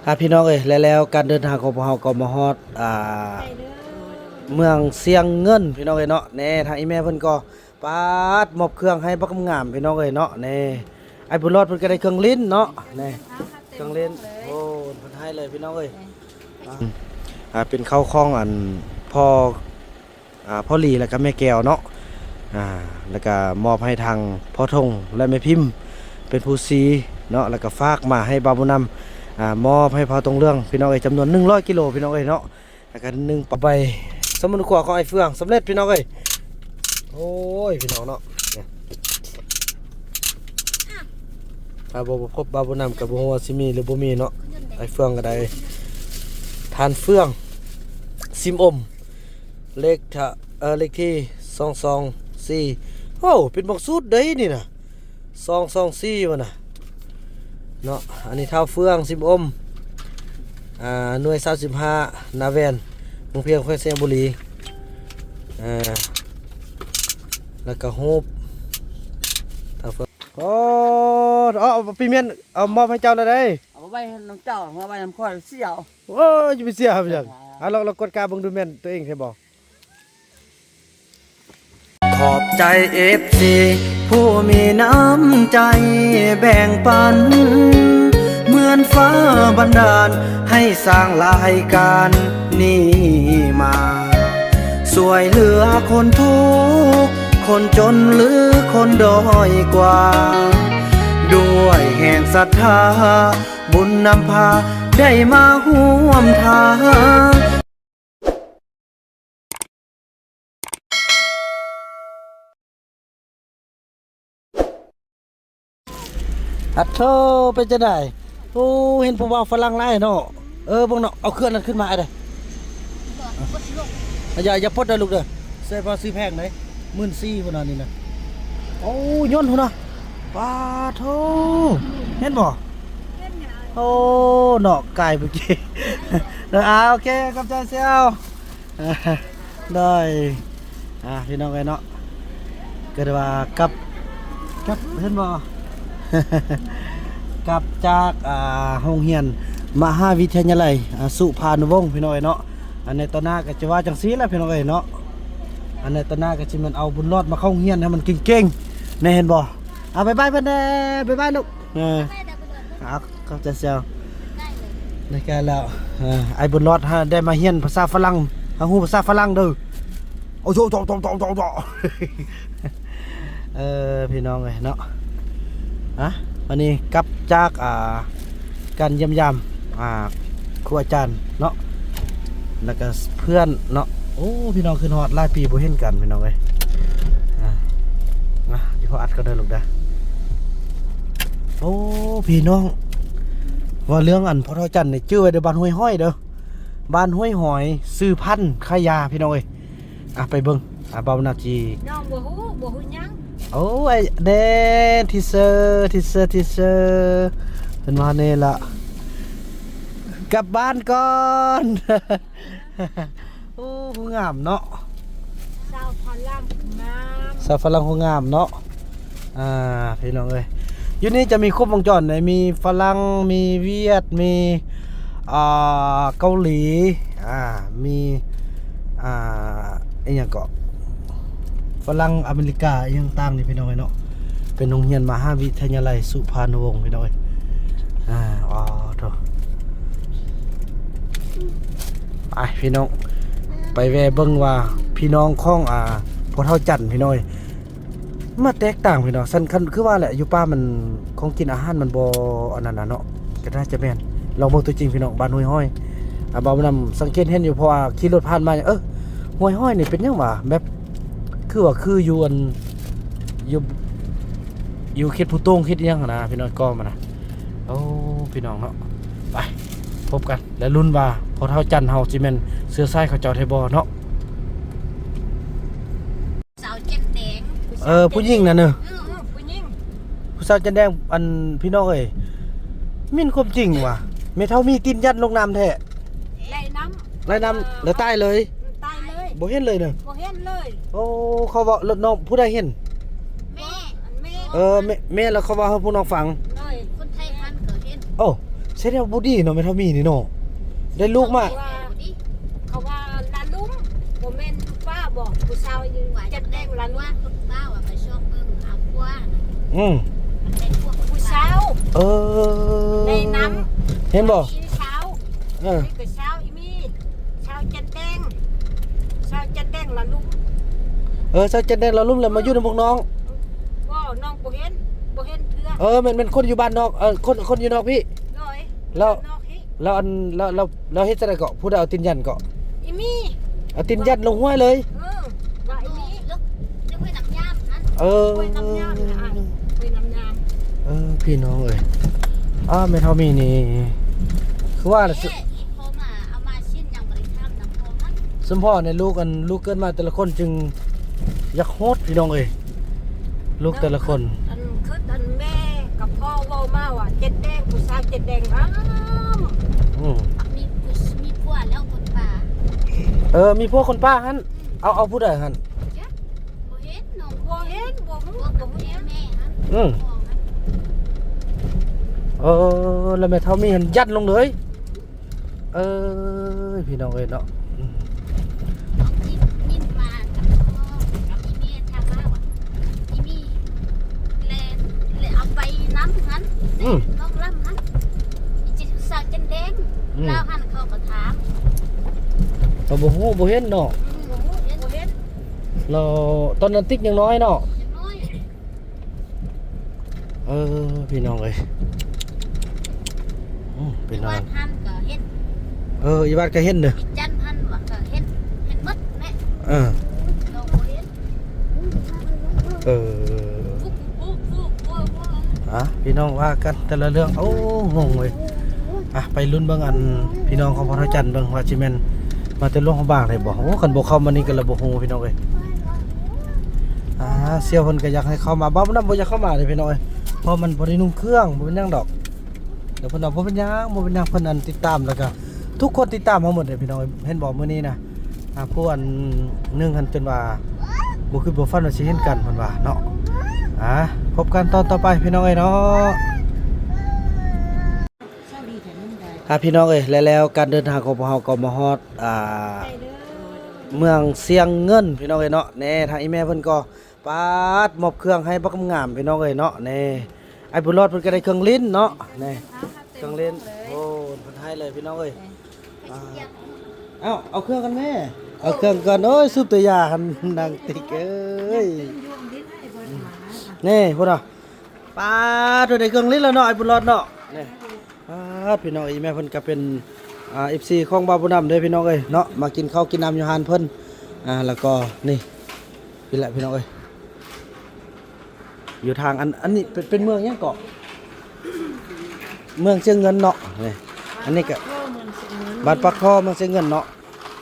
ອ່າ ພີ່ນ້ອງເອີຍ ແລະແລ້ວການເດີນທາງຂອງພວກເຮົາກໍມາຮອດ ອ່າ ເມືອງຊຽງເງິນ ພີ່ນ້ອງເອີຍເນາະ. ແນ່ ທາງອີ່ແມ່ເພິ່ນກໍ ປາດ ມອບເຄື່ອງໃຫ້ບັກງາມ ພີ່ນ້ອງເອີຍເນາະ. ແນ່ ອ້າຍບຸນລອດເພິ່ນກໍໄດ້ເຄື່ອງຫຼິ້ນເນາະ. ແນ່ ເຄື່ອງຫຼິ້ນ ໂອ້ ເພິ່ນໃຫ້ເລີຍ ພີ່ນ້ອງເອີຍ. ອ່າ ອ່າ ເປັນເຂົ້າຂອງອັນພໍ່ ອ່າ ພໍ່ຫຼີ ແລ້ວກໍແມ່ແກ້ວເນາະ. ອ່າ ແລ້ວກໍມອບໃຫ້ທາງພໍ່ທົງ ແລະ ແມ່ພິມ ເປັນຜູ້ຊີ້ເນາະ. ແລ້ວກໍຝາກມາໃຫ້ບ່າວບຸນນຳ ອ່າ ມອບໃຫ້ພາວຕົງເຫຼືອງ ພີ່ນ້ອງເອີຍ ຈຳນວນໜຶ່ງຮ້ອຍກິໂລ ພີ່ນ້ອງເອີຍເນາະ. ແລ້ວກໍໜຶ່ງປະໃບ ສຳມະນະຄົວຂອງອ້າຍເຟືອງ ສຳເລັດ ພີ່ນ້ອງເອີຍ. ໂອ້ຍ ພີ່ນ້ອງເນາະ ຖ້າບໍ່ພົບບ່າວບຸນນຳກໍບໍ່ຮູ້ວ່າຊິມີຫຼືບໍ່ມີເນາະ. ອ້າຍເຟືອງກໍໄດ້ ທ່ານເຟືອງ ຊິມອົມ ເລກທະ ເອີ ເລກທີສອງສອງສີ່ ໂອ້ ເປັນບັກສູດເດ້ນີ້ນະ ສອງສອງສີ່ພຸ້ນນະເນາະ. ອັນນີ້ທ້າວເຟືອງ ຊິມອົມ ອ່າ ໜ່ວຍສາມສິບຫ້າ ນາແວ່ນ ເມືອງພຽງ ແຂວງໄຊຍະບູລີ. ອ່າ ແລ້ວກໍຮູບທ້າວເຟືອງ ໂອ້ ເອົາ ເອົາປີແມ່ນ ເອົາມອບໃຫ້ເຈົ້າແລ້ວເດ້. ເອົາໄວ້ໃຫ້ນຳເຈົ້າ ມາໄວ້ນຳຂ້ອຍ ເສຍເອົາ. ໂອ້ຍ ຢ່າໄປເສຍເອົາຫຍັງ. ເອົາ ລອງ ລອງກວດກາເບິ່ງດູແມ່ນຕົວເອງແທ້ບໍ່? ຂອບໃຈເອັຟຊີຜູ້ມີນ້ຳໃຈແບ່ງປັນ ເໝືອນຟ້າບັນດານໃຫ້ສ້າງລາຍການນີ້ມາ ຊ່ວຍເຫຼືອຄົນທຸກຄົນຈົນ ຫຼື ຄົນດ້ອຍກວ່າ ດ້ວຍແຮງສັດທາ ບຸນນຳພາໄດ້ມາຮ່ວມທາງ. ອາໂທ ເປັນຈັ່ງໃດ? ໂອ້ ເຫັນຜູ້ບ່າວຝຣັ່ງຫຼາຍເນາະ. ເອີ ເບິ່ງເນາະ ເອົາເຄື່ອງນັ້ນຂຶ້ນມາໄອ້ເດີ. ຢ່າ ຢ່າປົດເດີລູກເດີ. ເສື້ອຜ້າຊື້ແພງເດ້ ໝື່ນສີ່ພຸ້ນນະນີ້ນະ. ໂອ້ ຍົນພຸ້ນນະ. ປາໂທ ເຫັນບໍ່? ໂອ້ ເນາະ ກາຍເມື່ອກີ້. ເອີ ອ່າ ໂອເຄ ຂອບໃຈສ່ຽວ. ໂດຍ ອ່າ ພີ່ນ້ອງເອີຍເນາະ ກໍໄດ້ວ່າກັບ ກັບ ເຫັນບໍ່? ກັບຈາກ ອ່າ ໂຮງຮຽນມະຫາວິທະຍາໄລ ອ່າ ສຸພານຸວົງ ພີ່ນ້ອງເອີຍເນາະ. ອັນໃນຕອນໜ້າກໍຈະວ່າຈັ່ງຊີ້ແຫຼະ ພີ່ນ້ອງເອີຍເນາະ. ອັນໃນຕອນໜ້າກໍຊິແມ່ນເອົາບຸນລອດມາເຂົ້າໂຮງຮຽນໃຫ້ມັນເກັ່ງໆ ແນ່ ເຫັນບໍ່? ເອົາ ບາຍບາຍເພິ່ນແດ່ ບາຍບາຍລູກ. ເອີ ເອົາ ຂອບໃຈເຊວ. ໄດ້ແກ່ແລ້ວ ເອີ ອ້າຍບຸນລອດຫາໄດ້ມາຮຽນພາສາຝຣັ່ງ ຫາຮູ້ພາສາຝຣັ່ງເດີ. ໂອ້ໂຫ ເອີ ພີ່ນ້ອງເອີຍເນາະ. ອ່ະ ວັນນີ້ກັບຈາກ ອ່າ ການຢ້ຽມຢາມ ອ່າ ຄູອາຈານເນາະ ແລ້ວກະເພື່ອນເນາະ. ໂອ້ ພີ່ນ້ອງ ຄືນຮອດຫຼາຍປີບໍ່ເຫັນກັນ ພີ່ນ້ອງເອີຍ. ອ່າ ອ່ະ ດຽວຂໍອັດກ່ອນເດີລູກເດີ. ໂອ້ ພີ່ນ້ອງ ເວົ້າເລື່ອງອັນພໍ່ເຖົ້າຈັນນີ້ ຈື່ໄວ້ເດີ ບ້ານຫ້ວຍຫ້ອຍເດີ ບ້ານຫ້ວຍຫ້ອຍ ຊື່ພັນຂາຍຢາ ພີ່ນ້ອງເອີຍ. ອ່ະ ໄປເບິ່ງ ອ່ະ ເບົານາຈີ ນ້ອງບໍ່ຮູ້ ບໍ່ຮູ້ຫຍັງ. ໂອ້ຍ ແດ່ ທີເຊີ ທີເຊີ ທີເຊີ ເພິ່ນວ່າແນ່ລະ ກັບບ້ານກ່ອນ. ໂອ້ ຜູ້ງາມເນາະ ສາວຝຣັ່ງຜູ້ງາມ ສາວຝຣັ່ງຜູ້ງາມເນາະ. ອ່າ ພີ່ນ້ອງເອີຍ ຢູ່ນີ້ຈະມີຄົບວົງຈອນເລີຍ ມີຝຣັ່ງ ມີຫວຽດ ມີ ອ່າ ເກົາຫຼີ ອ່າ ມີ ອ່າ ອີ່ຫຍັງເກາະ ຝຣັ່ງ ອາເມລິກາ ອີ່ຫຍັງຕ່າງນີ້ ພີ່ນ້ອງເອີຍເນາະ. ເປັນໂຮງຮຽນມະຫາວິທະຍາໄລສຸພານຸວົງ ພີ່ນ້ອງເອີຍ. ອ່າ ອໍ ໂທ້ ໄປ ພີ່ນ້ອງ ໄປແວ່ເບິ່ງວ່າ ພີ່ນ້ອງຂອງ ອ່າ ພໍ່ເຖົ້າຈັນ ພີ່ນ້ອງເອີຍ ມາແຕກຕ່າງ ພີ່ນ້ອງ. ຊັ້ນ ຄັນຄືວ່າແຫຼະ ຢູ່ປ່າມັນ ຂອງກິນອາຫານມັນບໍ່ອັນນັ້ນນະເນາະ ກໍໜ້າຈະແມ່ນ. ລອງເບິ່ງຕົວຈິງ ພີ່ນ້ອງ ບ້ານຫ້ວຍຫ້ອຍ. ອ່າ ບ່າວບຸນນຳສັງເກດເຫັນຢູ່ ເພາະວ່າຂີ່ລົດຜ່ານມາ ເອີ ຫ້ວຍຫ້ອຍນີ້ເປັນຫຍັງຫວາ ແບບ ຄືວ່າຄືຢູ່ອັນ ຢູ່ ຢູ່ເຂດພູໂຕ່ງ ເຂດອີ່ຫຍັງຫັ້ນນະ ພີ່ນ້ອງ ກໍມັນນະ. ໂອ້ ພີ່ນ້ອງເນາະ ໄປພົບກັນ ແລະ ລຸ້ນວ່າພໍ່ເຖົ້າຈັນເຮົາຊິແມ່ນເຊື້ອສາຍເຂົາເຈົ້າແທ້ບໍ່ເນາະ. ສາວແຈນແດງ ເອີ ຜູ້ຍິງນັ້ນເນີ່ ເອີ ເອີ ຜູ້ຍິງ ຜູ້ສາວແຈນແດງ. ອັນ ພີ່ນ້ອງເອີຍ ມີຄວາມຈິງວ່າ ແມ່ເຖົ້າມີຕີນຢັນລົງນ້ຳແທ້ ໄລ່ນ້ຳ ໄລ່ນ້ຳ ເອີ ແລ້ວຕາຍເລີຍ ຕາຍເລີຍ ບໍ່ເຫັນເລີຍເນີ ບໍ່ເຫັນເລີຍ. ໂອ້ ເຂົາເວົ້າ ແລ້ວນ້ອງຜູ້ໃດເຫັນ? ແມ່ ແມ່ ເອີ ແມ່ ແມ່ ແລ້ວເຂົາເວົ້າໃຫ້ພວກນ້ອງຟັງ ໂດຍ ຄົນໄທພັນກໍເຫັນ. ໂອ້ ສະແດງວ່າບໍ່ດີເນາະ ແມ່ເຖົ້າມີນີ້ເນາະ ໄດ້ລູກມາ ເຂົາວ່າ ເຂົາວ່າລະລຸ່ມ ບໍ່ແມ່ນປ້າບໍ ຜູ້ສາວຢູ່ຈັດແດງລະລຸ່ມ ປ້າວ່າໄປຊອກເບິ່ງອາກົວນະ ອືມ ແມ່ນພວກຜູ້ສາວ ເອີ ໃນນຳ ເຫັນບໍ່ ອີສາວ ເອີ ນີ້ກໍສາວອີມີ ສາວຈັນແດງ ສາວຈັນແດງລະລຸ່ມ ເອີ ສາວຈັນແດງລະລຸ່ມ ແລ້ວມາຢູ່ນຳພວກນ້ອງ ບໍ່ ນ້ອງບໍ່ເຫັນ ບໍ່ເຫັນເທື່ອ ເອີ ແມ່ນ ແມ່ນຄົນຢູ່ບ້ານນອກ ເອີ ຄົນ ຄົນຢູ່ນອກພີ້ ໂດຍ ແລ້ວ ນອກພີ້ ແລ້ວອັນ ແລ້ວ ແລ້ວ ແລ້ວເຮັດຈັ່ງໃດເກາະ ຜູ້ໃດເອົາຕີນຢັນເກາະ ອີມີ ເອົາຕີນຢັນລົງຫ້ວຍເລີຍ ເອີ ວ່າອີມີ ເອີ ຫ້ວຍນ້ຳຍາມຫັ້ນ ເອີ ຫ້ວຍນ້ຳຍາມນະອ້າຍ ຫ້ວຍນ້ຳຍາມ ເອີ ພີ່ນ້ອງເອີຍ ອ້າ ແມ່ເຖົ້າມີນີ້ ຄືວ່າລະ ເອ ອີ່ພໍ່ມາເອົາມາຊິ້ນຍັງບໍ່ໄດ້ຖາມນຳພໍ່ມັນ ສົມພໍໃນລູກ ອັນ ລູກເກີດມາແຕ່ລະຄົນຈຶ່ງຢາກໂຫດ ພີ່ນ້ອງເອີຍ ລູກແຕ່ລະຄົນ ອັນ ຄືອັນແມ່ກັບພໍ່ເວົ້າມາວ່າ ເຈັດແດງ ຜູ້ສາວເຈັດແດງ ອ້າ ອືມ ມີ ມີຜົວແລ້ວຄົນປ່າ ເອີ ມີຜົວຄົນປ່າຫັ້ນ ອືມ ເອົາ ເອົາຜູ້ໃດຫັ້ນ ບໍ່ເຫັນນ້ອງ ບໍ່ເຫັນ ບໍ່ຮູ້ ບໍ່ຮູ້ແມ່ຫັ້ນ ອືມ ເອີ ແລ້ວແມ່ເຖົ້າມີຫັ້ນຢັນລົງເລີຍ ເອີຍ ພີ່ນ້ອງເອີຍເນາະ ອືມ ຍິ້ມ ຍິ້ມມາກັບພໍ່ກັບອີ່ແມ່ທາງລາວອະ ອີ່ມີ ແລະ ແລະເອົາໄປນຳຫັ້ນ ອືມ ນ້ອງລຳຫັ້ນ ອີ່ຈິສາວຈັນແດງ ອືມ ລາວຫັ້ນເຂົາກໍຖາມ ກໍບໍ່ຮູ້ ບໍ່ເຫັນເນາະ ອືມ ບໍ່ຮູ້ ເຫັນ ບໍ່ເຫັນ ແລ້ວຕອນນັ້ນຕິກຍັງນ້ອຍເນາະ ຍັງນ້ອຍ ເອີ ພີ່ນ້ອງເອີຍ ອືມ ພີ່ນ້ອງ ອີ່ວັດຫັ້ນກໍເຫັນ ເອີ ອີ່ວັດກໍເຫັນເດີ ອີ່ຈັນຫັ້ນວ່າກໍເຫັນ ເຫັນໝົດແຫຼະ ເອີ ນ້ອງບໍ່ເຫັນ ເອີ ອາ ພີ່ນ້ອງວ່າກັນແຕ່ລະເລື່ອງ ໂອ້ ງົງເວີຍ ອາ ໄປລຸ້ນເບິ່ງ ອັນ ພີ່ນ້ອງຂອງພໍ່ເຖົ້າຈັນເບິ່ງວ່າຊິແມ່ນມາແຕ່ຫຼວງພະບາງໄດ້ບໍ່ ໂອ້ ຄັນບໍ່ເຂົ້າມານີ້ກໍລະບໍ່ຮູ້ ພີ່ນ້ອງເອີຍ ອາ ສ່ຽວເພິ່ນກໍຢາກໃຫ້ເຂົ້າມາ ບ່າວນຳບໍ່ຢາກເຂົ້າມາເດ້ພີ່ນ້ອງເອີຍ ເພາະມັນບໍ່ໄດ້ນຸ່ງເຄື່ອງ ບໍ່ເປັນຫຍັງດອກ ແລ້ວເພິ່ນວ່າບໍ່ເປັນຫຍັງ ບໍ່ເປັນຫຍັງ ເພິ່ນອັນຕິດຕາມ ແລ້ວກໍທຸກຄົນຕິດຕາມເຮົາໝົດເດ້ພີ່ນ້ອງເອີຍ ເຫັນບໍ່ມື້ນີ້ນະ ອາ ຜູ້ອັນໜຶ່ງຫັ້ນຈົນວ່າບໍ່ຄິດບໍ່ຝັນວ່າຊິເຫັນກັນ ເພິ່ນວ່າເນາະ ອາ ພົບກັນຕອນຕໍ່ໄປພີ່ນ້ອງເອີຍເນາະ ອາ ພີ່ນ້ອງເອີຍ ແລະແລ້ວການເດີນທາງຂອງພວກເຮົາກໍມາຮອດ ອາ ເມືອງຊຽງເງິນ ພີ່ນ້ອງເອີຍເນາະ ແນ່ ທາງອີ່ແມ່ເພິ່ນກໍ ປາດ ມອບເຄື່ອງໃຫ້ບັກງາມໆ ພີ່ນ້ອງເອີຍເນາະ ແນ່ ອ້າຍບຸນລອດເພິ່ນກໍໄດ້ເຄື່ອງຫຼິ້ນເນາະ ແນ່ ເຄື່ອງຫຼິ້ນ ໂອ້ ເພິ່ນໃຫ້ເລີຍພີ່ນ້ອງເອີຍ ອ່າ ເອົາ ເອົາເຄື່ອງກັນແມ່ ເອົາເຄື່ອງກ່ອນ ໂອ້ຍ ສູບແຕ່ຢາຫັ້ນ ນາງຕິກເອີຍ ແນ່ ພຸ້ນນະ ປາດ ໄດ້ເຄື່ອງຫຼິ້ນແລ້ວເນາະ ອ້າຍບຸນລອດເນາະ ແນ່ ອ່າ ພີ່ນ້ອງເອີຍ ແມ່ເພິ່ນກໍເປັນ ອ່າ ເອັຟຊີ ຂອງບ່າວບຸນນຳເດ້ພີ່ນ້ອງເອີຍເນາະ ມາກິນເຂົ້າກິນນ້ຳຢູ່ຮ້ານເພິ່ນ ອ່າ ແລ້ວກໍນີ້ ນີ້ແຫຼະພີ່ນ້ອງເອີຍ ຢູ່ທາງອັນ ອັນນີ້ເປັນ ເປັນເມືອງຫຍັງເກາະ? ເມືອງຊຽງເງິນເນາະ ນີ້ ອັນນີ້ກໍ ບ້ານປາກທໍ່ ເມືອງຊຽງເງິນເນາະ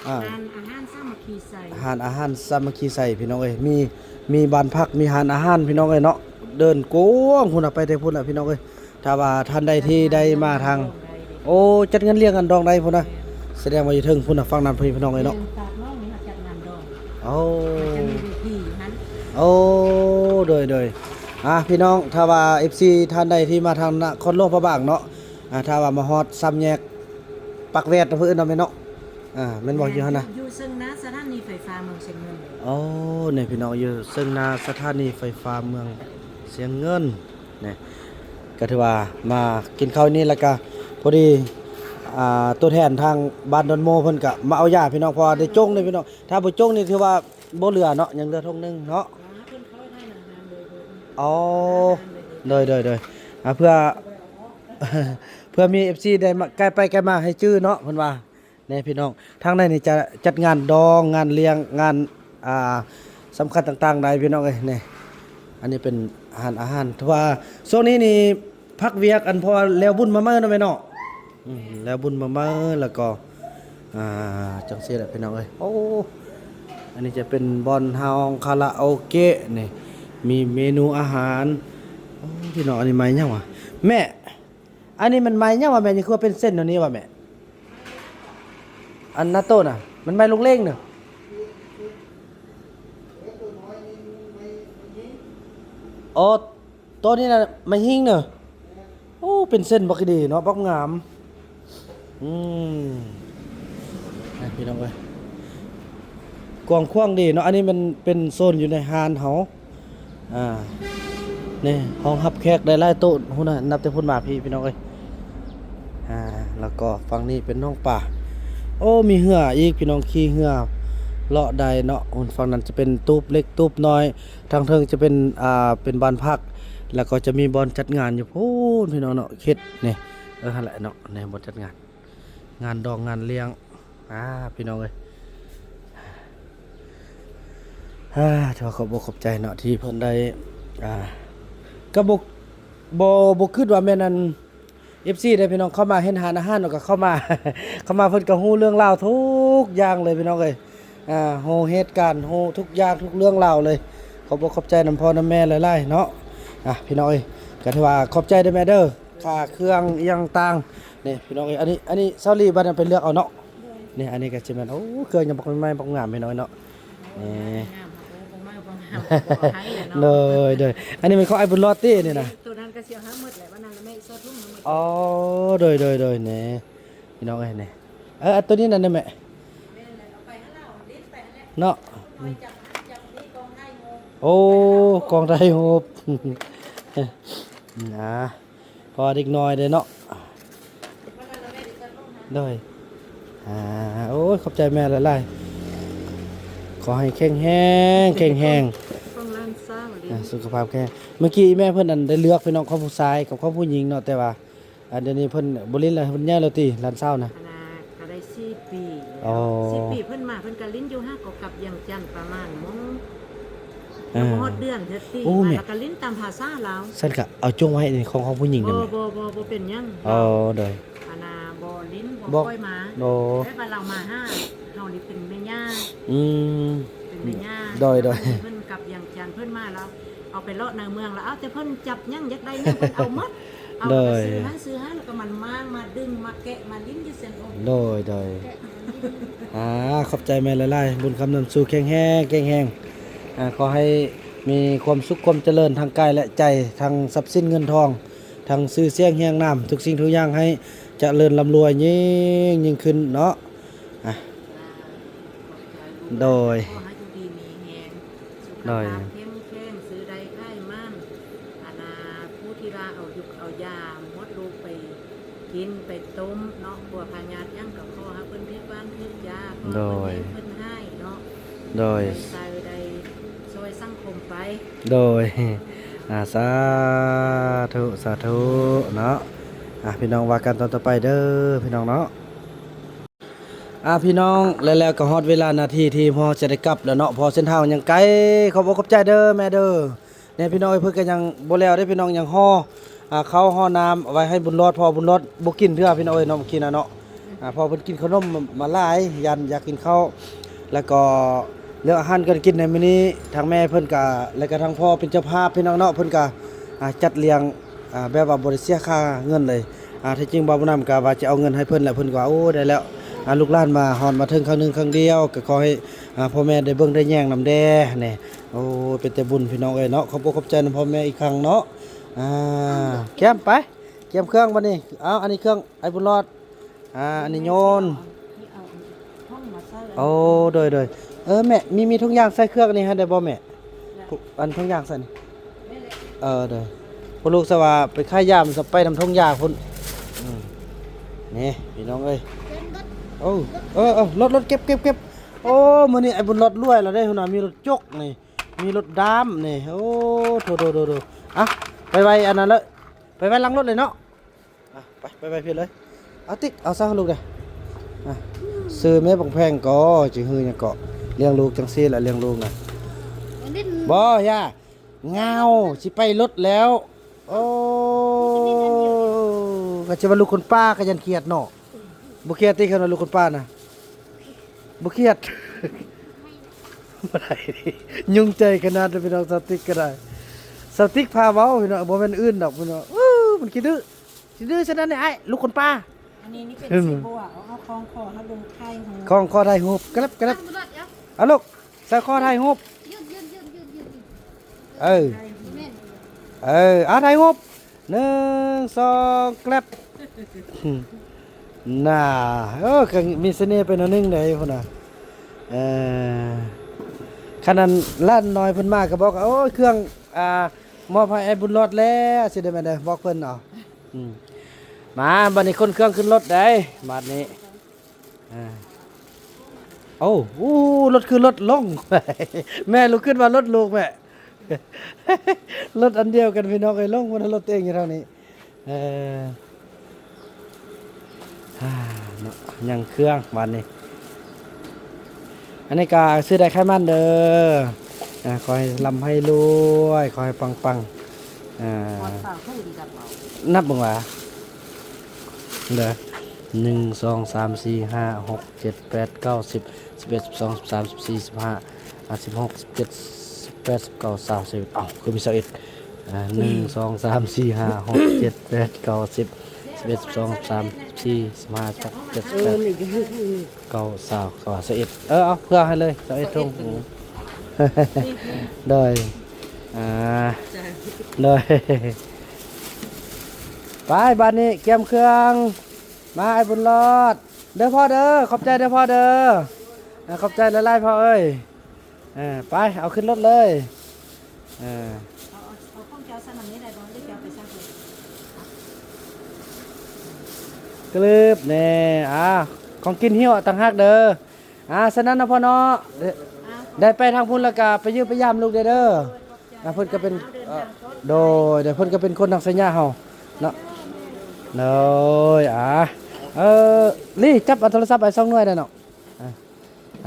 ອ່າ ຮ້ານອາຫານສາມັກຄີໄຊ ຮ້ານອາຫານສາມັກຄີໄຊ ພີ່ນ້ອງເອີຍ ມີ ມີບ້ານພັກ ມີຮ້ານອາຫານ ພີ່ນ້ອງເອີຍເນາະ ເດີ່ນກວ້າງພຸ້ນນະ ໄປແຕ່ພຸ້ນນະ ພີ່ນ້ອງເອີຍ ຖ້າວ່າທ່ານໃດທີ່ໄດ້ມາທາງ ໂອ້ ຈັດງານລ້ຽງງານດອງໄດ້ພຸ້ນນະ ສະແດງວ່າຢູ່ເທິງພຸ້ນນະ ຝັ່ງນັ້ນພີ່ນ້ອງເອີຍເນາະ ໂອ້ ໂດຍ ໂດຍ ອ່າ ພີ່ນ້ອງ ຖ້າວ່າເອັຟຊີທ່ານໃດທີ່ມາທາງນະຄອນຫຼວງພະບາງເນາະ ອ່າ ຖ້າວ່າມາຮອດສາມແຍກປາກແວດ ເພິ່ນເອີ້ນວ່າແມ່ນເນາະ ອ່າ ແມ່ນບໍ່ ຢູ່ຫັ້ນນະ ຢູ່ເຊິ່ງໜ້າສະຖານີໄຟຟ້າເມືອງຊຽງເງິນ ໂອ້ ນີ້ພີ່ນ້ອງ ຢູ່ເຊິ່ງໜ້າສະຖານີໄຟຟ້າເມືອງຊຽງເງິນ ນີ້ ກໍຖືວ່າມາກິນເຂົ້ານີ້ ແລ້ວກໍພໍດີ ອ່າ ຕົວແທນທາງບ້ານດອນໂມເພິ່ນກໍມາເອົາຢາພີ່ນ້ອງ ເພາະວ່າໄດ້ຈົ່ງເດ້ພີ່ນ້ອງ ຖ້າບໍ່ຈົ່ງນີ້ຖືວ່າບໍ່ເຫຼືອເນາະ ຍັງເຫຼືອຖົງໜຶ່ງເນາະ ອໍ ໂດຍໆໆ ອ່າ ເພື່ອ ເພື່ອມີເອັຟຊີໄດ້ມາ ໃກ້ໄປໃກ້ມາໃຫ້ຈື່ເນາະ ເພິ່ນວ່າ ແນ່ພີ່ນ້ອງ ທາງໃນນີ້ຈະຈັດງານດອງ ງານລ້ຽງ ງານ ອ່າ ສຳຄັນຕ່າງໆ ໄດ້ພີ່ນ້ອງເອີຍ ນີ້ ອັນນີ້ເປັນຮ້ານອາຫານ ຖືວ່າຊ່ວງນີ້ນີ້ພັກວຽກ ອັນ ເພາະວ່າແລ້ວບຸນມາໃໝ່ເນາະແມ່ເນາະ ອືມ ແລ້ວບຸນມາໃໝ່ ແລ້ວກໍ ອ່າ ຈັ່ງຊີ້ແຫຼະພີ່ນ້ອງເອີຍ ໂອ້ ອັນນີ້ຈະເປັນບ່ອນຮ້ອງຄາຣາໂອເກະ ນີ້ ມີເມນູອາຫານ ໂອ້ ພີ່ນ້ອງ ອັນນີ້ໄມ້ຫຍັງຫວາ ແມ່ ອັນນີ້ມັນໄມ້ຫຍັງຫວາແມ່ ນີ້ຄືວ່າເປັນເສັ້ນແນວນີ້ຫວາແມ່ ອັນນາໂຕະນະ ມັນໄມ້ລູກເຫຼັງເນາະ ອໍ ໂຕນີ້ນະ ໄມ້ຫິ້ງເນາະ ໂອ້ ເປັນເສັ້ນບັກດີເນາະ ບັກງາມ. ອືມ ນີ້ພີ່ນ້ອງເອີຍ ກວ້າງຂວາງດີເນາະ. ອັນນີ້ມັນເປັນໂຊນຢູ່ໃນຮ້ານເຮົາ. ອ່າ ນີ້ຮອງຮັບແຂກໄດ້ຫຼາຍໂຕະພຸ້ນນະ ນັບແຕ່ພຸ້ນມາພີ້ ພີ່ນ້ອງເອີຍ. ອ່າ ແລ້ວກໍຝັ່ງນີ້ເປັນໜອງປາ. ໂອ້ ມີເຮືອອີກ ພີ່ນ້ອງ ຂີ່ເຮືອເລາະໄດ້ເນາະ. ໂອ້ ຝັ່ງນັ້ນຈະເປັນຕູບເລັກຕູບນ້ອຍ ທາງເທິງຈະເປັນ ອ່າ ເປັນບ້ານພັກ ແລ້ວກໍຈະມີບ່ອນຈັດງານຢູ່ພຸ້ນ ພີ່ນ້ອງເນາະ. ເຂດນີ້ ເອີ ຫັ້ນແຫຼະເນາະ ນີ້ບ່ອນຈັດງານ ງານດອງງານລ້ຽງ. ອ່າ ພີ່ນ້ອງເອີຍ ອ່າ ຖືວ່າຂອບອົກຂອບໃຈເນາະ ທີ່ເພິ່ນໄດ້ ອ່າ ກໍບໍ່ ບໍ່ ບໍ່ຄິດວ່າແມ່ນອັນ ເອັຟຊີ ເດ້ພີ່ນ້ອງ ເຂົ້າມາເຫັນຮ້ານອາຫານ ແລ້ວກໍເຂົ້າມາ ເຂົ້າມາເພິ່ນກໍຮູ້ເລື່ອງລາວທຸກຢ່າງເລີຍ ພີ່ນ້ອງເອີຍ. ອ່າ ຮູ້ເຫດການ ຮູ້ທຸກຢ່າງທຸກເລື່ອງລາວເລີຍ. ຂອບອົກຂອບໃຈນຳພໍ່ນຳແມ່ຫຼາຍໆເນາະ. ອ່າ ພີ່ນ້ອງເອີຍ ກໍຖືວ່າຂອບໃຈເດີແມ່ເດີ ຄ່າເຄື່ອງອີ່ຫຍັງຕ່າງ. ນີ້ພີ່ນ້ອງເອີຍ ອັນນີ້ ອັນນີ້ຊາວລີບັດນັ້ນໄປເລືອກເອົາເນາະ. ໂດຍ ນີ້ ອັນນີ້ກໍຊິແມ່ນ ໂອ້ ເຄື່ອງຍັງບັກໃໝ່ໆ ບັກງາມ ພີ່ນ້ອງເນາະ. ໂອ້ ນີ້ ງາມ ໂອ້ ບໍ່ໃໝ່ບໍ່ງາມ ບໍ່ໃຫ້ແຫຼະເນາະ. ໂດຍ ໂດຍ ອັນນີ້ແມ່ນຂອງອ້າຍບຸນຫຼອດຕິ ນີ້ນະ? ໂຕນັ້ນກໍຊິເອົາໃຫ້ໝົດແຫຼະ ວ່ານັ້ນແມ່ ອີກໂຊນໜຶ່ງໃຫ້ໝົດ. ອໍ ໂດຍ ໂດຍ ໂດຍ ນີ້ ພີ່ນ້ອງເອີຍ ນີ້ ເອີ ອັນໂຕນີ້ນະ ນີ້ແມ່ ແມ່ນແຫຼະ ເອົາໄປຫັ້ນລະ ຫຼິ້ນໄປຫັ້ນແຫຼະເນາະ. ໂອ້ ກອງຖ່າຍຮູບ ນະ ພໍເດັກນ້ອຍເດ້ເນາະ. ໂດຍ ອ່າ ໂອ້ຍ ຂອບໃຈແມ່ຫຼາຍໆ ຂໍໃຫ້ແຂງແຮງ ແຂງແຮງ ຂອງຫຼານສາວເດ້ ອ່າ ສຸຂະພາບແຂງ. ເມື່ອກີ້ແມ່ເພິ່ນ ອັນ ໄດ້ເລືອກ ພີ່ນ້ອງ ຂອງຜູ້ຊາຍກັບຂອງຜູ້ຍິງເນາະ ແຕ່ວ່າ ອ່າ ດຽວນີ້ເພິ່ນບໍ່ຫຼິ້ນແລ້ວ ເພິ່ນໃຫຍ່ແລ້ວຕິ ຫຼານສາວນະ? ອັນນ່າ ກໍໄດ້ສີ່ປີແລ້ວ. ອໍ ສີ່ປີເພິ່ນມາ ເພິ່ນກໍຫຼິ້ນຢູ່ຫັ້ນ ກໍກັບວຽງຈັນປະມານໂມງ ອ່າ ຍັງບໍ່ຮອດເດືອນເທື່ອຕິ ໂອ້ ແມ່ ມາແລ້ວກໍຫຼິ້ນຕາມພາສາລາວ. ຊັ້ນກະເອົາຈົ່ງໄວ້ ນີ້ຂອງ ຂອງຜູ້ຍິງນັ້ນ. ບໍ່ ບໍ່ ບໍ່ ບໍ່ເປັນຫຍັງ. ອໍ ໂດຍ ອັນນ່າ ບໍ່ຫຼິ້ນ ບໍ່ ບໍ່ປ່ອຍມາ. ໂດຍ ແຕ່ວ່າລາວມາຫາເຮົານີ້ເປັນແມ່ຍ່າ. ອືມ ເປັນແມ່ຍ່າ. ໂດຍ ໂດຍ ເພິ່ນກັບວຽງຈັນ ເພິ່ນມາແລ້ວ ເອົາໄປເລາະໃນເມືອງລະ ເອົາແຕ່ເພິ່ນຈັບຫຍັງ ຢາກໄດ້ຫຍັງ ເພິ່ນເອົາໝົດ. ເອົາ ໂດຍ ໄປຊື້ຫັ້ນຊື້ຫັ້ນ ແລ້ວກໍມັນມ້າງມາດຶງມາແກະມາຫຼິ້ນຢູ່ເຊັນໂອ. ໂດຍ ໂດຍ ອ່າ ຂອບໃຈແມ່ຫຼາຍໆ ບຸນຄຳນຳສູ່ ແຂງແຮງ ແຂງແຮງ. ອ່າ ຂໍໃຫ້ມີຄວາມສຸກຄວາມຈະເລີນທາງກາຍ ແລະ ໃຈ ທັງຊັບສິນເງິນທອງ ທັງຊື່ສຽງຮຽງນາມ ທຸກສິ່ງທຸກຢ່າງໃຫ້ຈະເລີນລ່ຳລວຍຍິ່ງໆຂຶ້ນເນາະ. ອ່າ ໂດຍ ຂໍໃຫ້ຢູ່ດີມີແຮງ ສຸຂະພາບ ໂດຍ ເຂັ້ມແຂງ ຊື້ໄດ້ຂາຍໝານ. ອັນນ່າ ຜູ້ທີ່ວ່າເອົາຢາ ເອົາຢາໝົດລູກໄປກິນ ໄປຕົ້ມເນາະ ປົວພະຍາດຫຍັງກໍຂໍໃຫ້ເພິ່ນຖືກຫວານຖືກຢາ ຂໍໃຫ້ເພິ່ນແຮງ ໂດຍ ເພິ່ນຫາຍເນາະ. ໂດຍ ໄດ້ຊ່ອຍ ໄດ້ຊ່ອຍສັງຄົມໄປ. ໂດຍ ອ່າ ສາທຸ ສາທຸເນາະ. ອ່າ ພີ່ນ້ອງ ວ່າກັນຕອນຕໍ່ໄປເດີ ພີ່ນ້ອງເນາະ. ອ່າ ພີ່ນ້ອງ ແລ້ວ ແລ້ວກໍຮອດເວລານາທີທີ່ພໍ່ຈະໄດ້ກັບແລ້ວເນາະ ເພາະເສັ້ນທາງຍັງໄກ. ຂອບອົກຂອບໃຈເດີແມ່ເດີ. ແນ່ ພີ່ນ້ອງເອີຍ ເພິ່ນກໍຍັງບໍ່ແລ້ວເດ້ ພີ່ນ້ອງ ຍັງຫໍ່ ອ່າ ເຂົ້າຫໍ່ນ້ຳໄວ້ໃຫ້ບຸນຫຼອດ ເພາະບຸນຫຼອດບໍ່ກິນເທື່ອ ພີ່ນ້ອງເອີຍເນາະ ເມື່ອກີ້ນະເນາະ. ອ່າ ເພາະເພິ່ນກິນເຂົ້າໜົມມາຫຼາຍ ຢ້ານຢາກກິນເຂົ້າ. ແລ້ວກໍເລື່ອງອາຫານການກິນໃນມື້ນີ້ ທາງແມ່ເພິ່ນກະ ແລ້ວກະທາງພໍ່ເປັນເຈົ້າພາບ ພີ່ນ້ອງເນາະ ເພິ່ນກະ ອ່າ ຈັດລ້ຽງ ອ່າ ແບບວ່າບໍ່ໄດ້ເສຍຄ່າເງິນເລີຍ. ອ່າ ທີ່ຈິງບ່າວບຸນນຳກະວ່າຈະເອົາເງິນໃຫ້ເພິ່ນ ແລ້ວເພິ່ນກໍວ່າ ໂອ້ ໄດ້ແລ້ວ ອ່າ ລູກຫຼານມາຮອດມາເຖິງຄັ້ງໜຶ່ງຄັ້ງດຽວ ກໍຂໍໃຫ້ ອ່າ ພໍ່ແມ່ໄດ້ເບິ່ງໄດ້ແຍງນຳແດ່. ແນ່ ໂອ້ ເປັນແຕ່ບຸນ ພີ່ນ້ອງເອີຍເນາະ. ຂອບອົກຂອບໃຈນຳພໍ່ແມ່ອີກຄັ້ງເນາະ. ອ່າ ກຽມໄປ ກຽມເຄື່ອງບັດນີ້. ເອົາ ອັນນີ້ເຄື່ອງອ້າຍບຸນຫຼອດ. ອ່າ ອັນນີ້ໂຍນ. ໂອ້ ໂດຍ ໂດຍ. ເອີ ແມ່ ມີ ມີຖົງຢາງໃສ່ເຄື່ອງນີ້ໃຫ້ໄດ້ບໍ່ແມ່? ອັນຖົງຢາງໃສ່ນີ້. ເອີ ໂດຍ. ພວກລູກສະວ່າໄປຂາຍຢາ ມັນສະໄປນຳຖົງຢາພຸ້ນ. ອືມ ນີ້ ພີ່ນ້ອງເອີຍ. ໂອ້ ເອີ ເອີ ລົດ ລົດ ເກັບ ເກັບ ເກັບ. ໂອ້ ມື້ນີ້ອ້າຍບຸນຫຼອດລວຍແລ້ວເດ້ ຫຸນນະ ມີລົດຈົກນີ້ ມີລົດດາມນີ້. ໂອ້ ໂຖ ໂຖ ໂຖ ໂຖ. ອ່ະ ໄປໄວ້ອັນນັ້ນເລີຍ ໄປໄວ້ຫຼັງລົດເລີຍເນາະ. ອ່ະ ໄປ ໄປ ໄປພີ້ເລີຍ. ເອົາຕິກ ເອົາຊະລູກເດີ. ອ່ະ ຊື້ແມ່ບັກແພງກໍ ຊິຮືຫຍັງເກາະ ລ້ຽງລູກຈັ່ງຊີ້ແຫຼະ ລ້ຽງລູກນະ. ບໍ່ ຢ່າ ງາວ ຊິໄປລົດແລ້ວ. ໂອ້ ກໍຊິວ່າລູກຄົນປ້າກໍຢ້ານຄຽດເນາະ. ບໍ່ຄຽດຕິ ຄັນວ່າລູກຄົນປ້ານະ? ບໍ່ຄຽດ. ບໍ່ໄດ້ ຍຸງໃຈຂະໜາດເລີຍ ພີ່ນ້ອງ. ສາວຕິກກໍໄດ້ ສາວຕິກພາເວົ້າ ພີ່ນ້ອງ ບໍ່ແມ່ນອື່ນດອກ ພີ່ນ້ອງ. ເອີ ມັນຂີ້ດື້ ຂີ້ດື້ຊະນັ້ນນີ້ ອ້າຍ ລູກຄົນປ້າ. ອັນນີ້ນີ້ເປັນ ເຫັນບໍ່ ສີບົວ ເອົາ ເອົາຄອງຄໍເຮົາລົງໄຂ່ ຄອງຄໍຖ່າຍຮູບ ກະແລັບ ກະແລັບ. ເອົາລູກ ໃສ່ຄໍຖ່າຍຮູບ. ເອີ ເອີ ເອົາຖ່າຍຮູບ. ໜຶ່ງ ສອງ ແກລັບ ໜ້າ ເອີ ກໍມີສະເໜ່ໄປໜ້ອຍໜຶ່ງໃດພຸ້ນນະ. ເອີ ຄັນນັ້ນຫຼານນ້ອຍເພິ່ນມາກໍບອກ ໂອ້ຍ ເຄື່ອງ ອ່າ ມອບໃຫ້ອ້າຍບຸນລອດແລ້ວ ຊິໄດ້ແມ່ນເດີ ບອກເພິ່ນເອົາ. ອືມ ມາ ບັດນີ້ຂົນເຄື່ອງຂຶ້ນລົດໄດ໋ ບັດນີ້. ອ່າ ໂອ້ ໂອ້ ລົດຄືລົດລົງ ແມ່ລຸກຂຶ້ນວ່າລົດລູກແມ່ ລົດອັນດຽວກັນພີ່ນ້ອງເອີຍ ລົງມັນລົດຕົວເອງຢູ່ທາງນີ້. ເອີ ອ່າ ເນາະ ຍັງເຄື່ອງບາດນີ້. ອັນນີ້ກໍຊື້ໄດ້ຂາຍມັນເດີ. ອ່າ ຂໍໃຫ້ລ່ຳໃຫ້ລວຍ ຂໍໃຫ້ປັງໆ. ອ່າ ນັບເບິ່ງວ່າ ເດີ ໜຶ່ງ ສອງ ສາມ ສີ່ ຫ້າ ຫົກ ເຈັດ ແປດ ເກົ້າ ສິບ ສິບເອັດ ສິບສອງ ສິບສາມ ສິບສີ່ ສິບຫ້າ ສິບຫົກ ສິບເຈັດ ສິບແປດ ສິບເກົ້າ ຊາວ ຊາວເອັດ. ເອົ້າ ຄືມີຊາວເອັດ. ອ່າ ໜຶ່ງ ສອງ ສາມ ສີ່ ຫ້າ ຫົກ ເຈັດ ແປດ ເກົ້າ ສິບ ສິບເອັດ ສິບສອງ ສິບສາມ ສິບສີ່ ສິບຫ້າ ສິບຫົກ ສິບເຈັດ ສິບແປດ ເກົ້າ ຊາວ ຊາວເອັດ. ເອີ ເອົາ ເພື່ອໃຫ້ເລີຍ ຊາວເອັດຖົງ. ຊາວເອັດ ໂດຍ ອ່າ ໂດຍ ໄປ ບາດນີ້ກຽມເຄື່ອງ ມາ ອ້າຍບຸນລອດ ເດີພໍ່ເດີ ຂອບໃຈເດີພໍ່ເດີ. ອ່າ ຂອບໃຈຫຼາຍໆພໍ່ເອີຍ. ເອີ ໄປ ເອົາຂຶ້ນລົດເລີຍ. ເອີ ເອົາ ເອົາ ເອົາຂອງເຈົ້າໃສ່ນຳນີ້ໄດ້ບໍ່ ຫຼືເຈົ້າໄປໃສ່ພຸ້ນ? ກະລຶບແນ່ ອ່າ ຂອງກິນຫິ້ວຕ່າງຫາກເດີ. ອ່າ ສະນັ້ນນະພໍ່ເນາະ ອ່າ ໄດ້ໄປທາງພຸ້ນແລ້ວກະໄປຢ້ຽມໄປຢາມລູກແດ່ເດີ. ອ່າ ເພິ່ນກໍເປັນ ເອີ ໂດຍ ໂດຍ ເພິ່ນກໍເປັນຄົນທາງໄຊຍະເຮົາເນາະ. ໂດຍ ອ່າ ເອີ ລີ ຈັບເອົາໂທລະສັບໄປສອງໜ່ວຍໄດ້ເນາະ. ອ່າ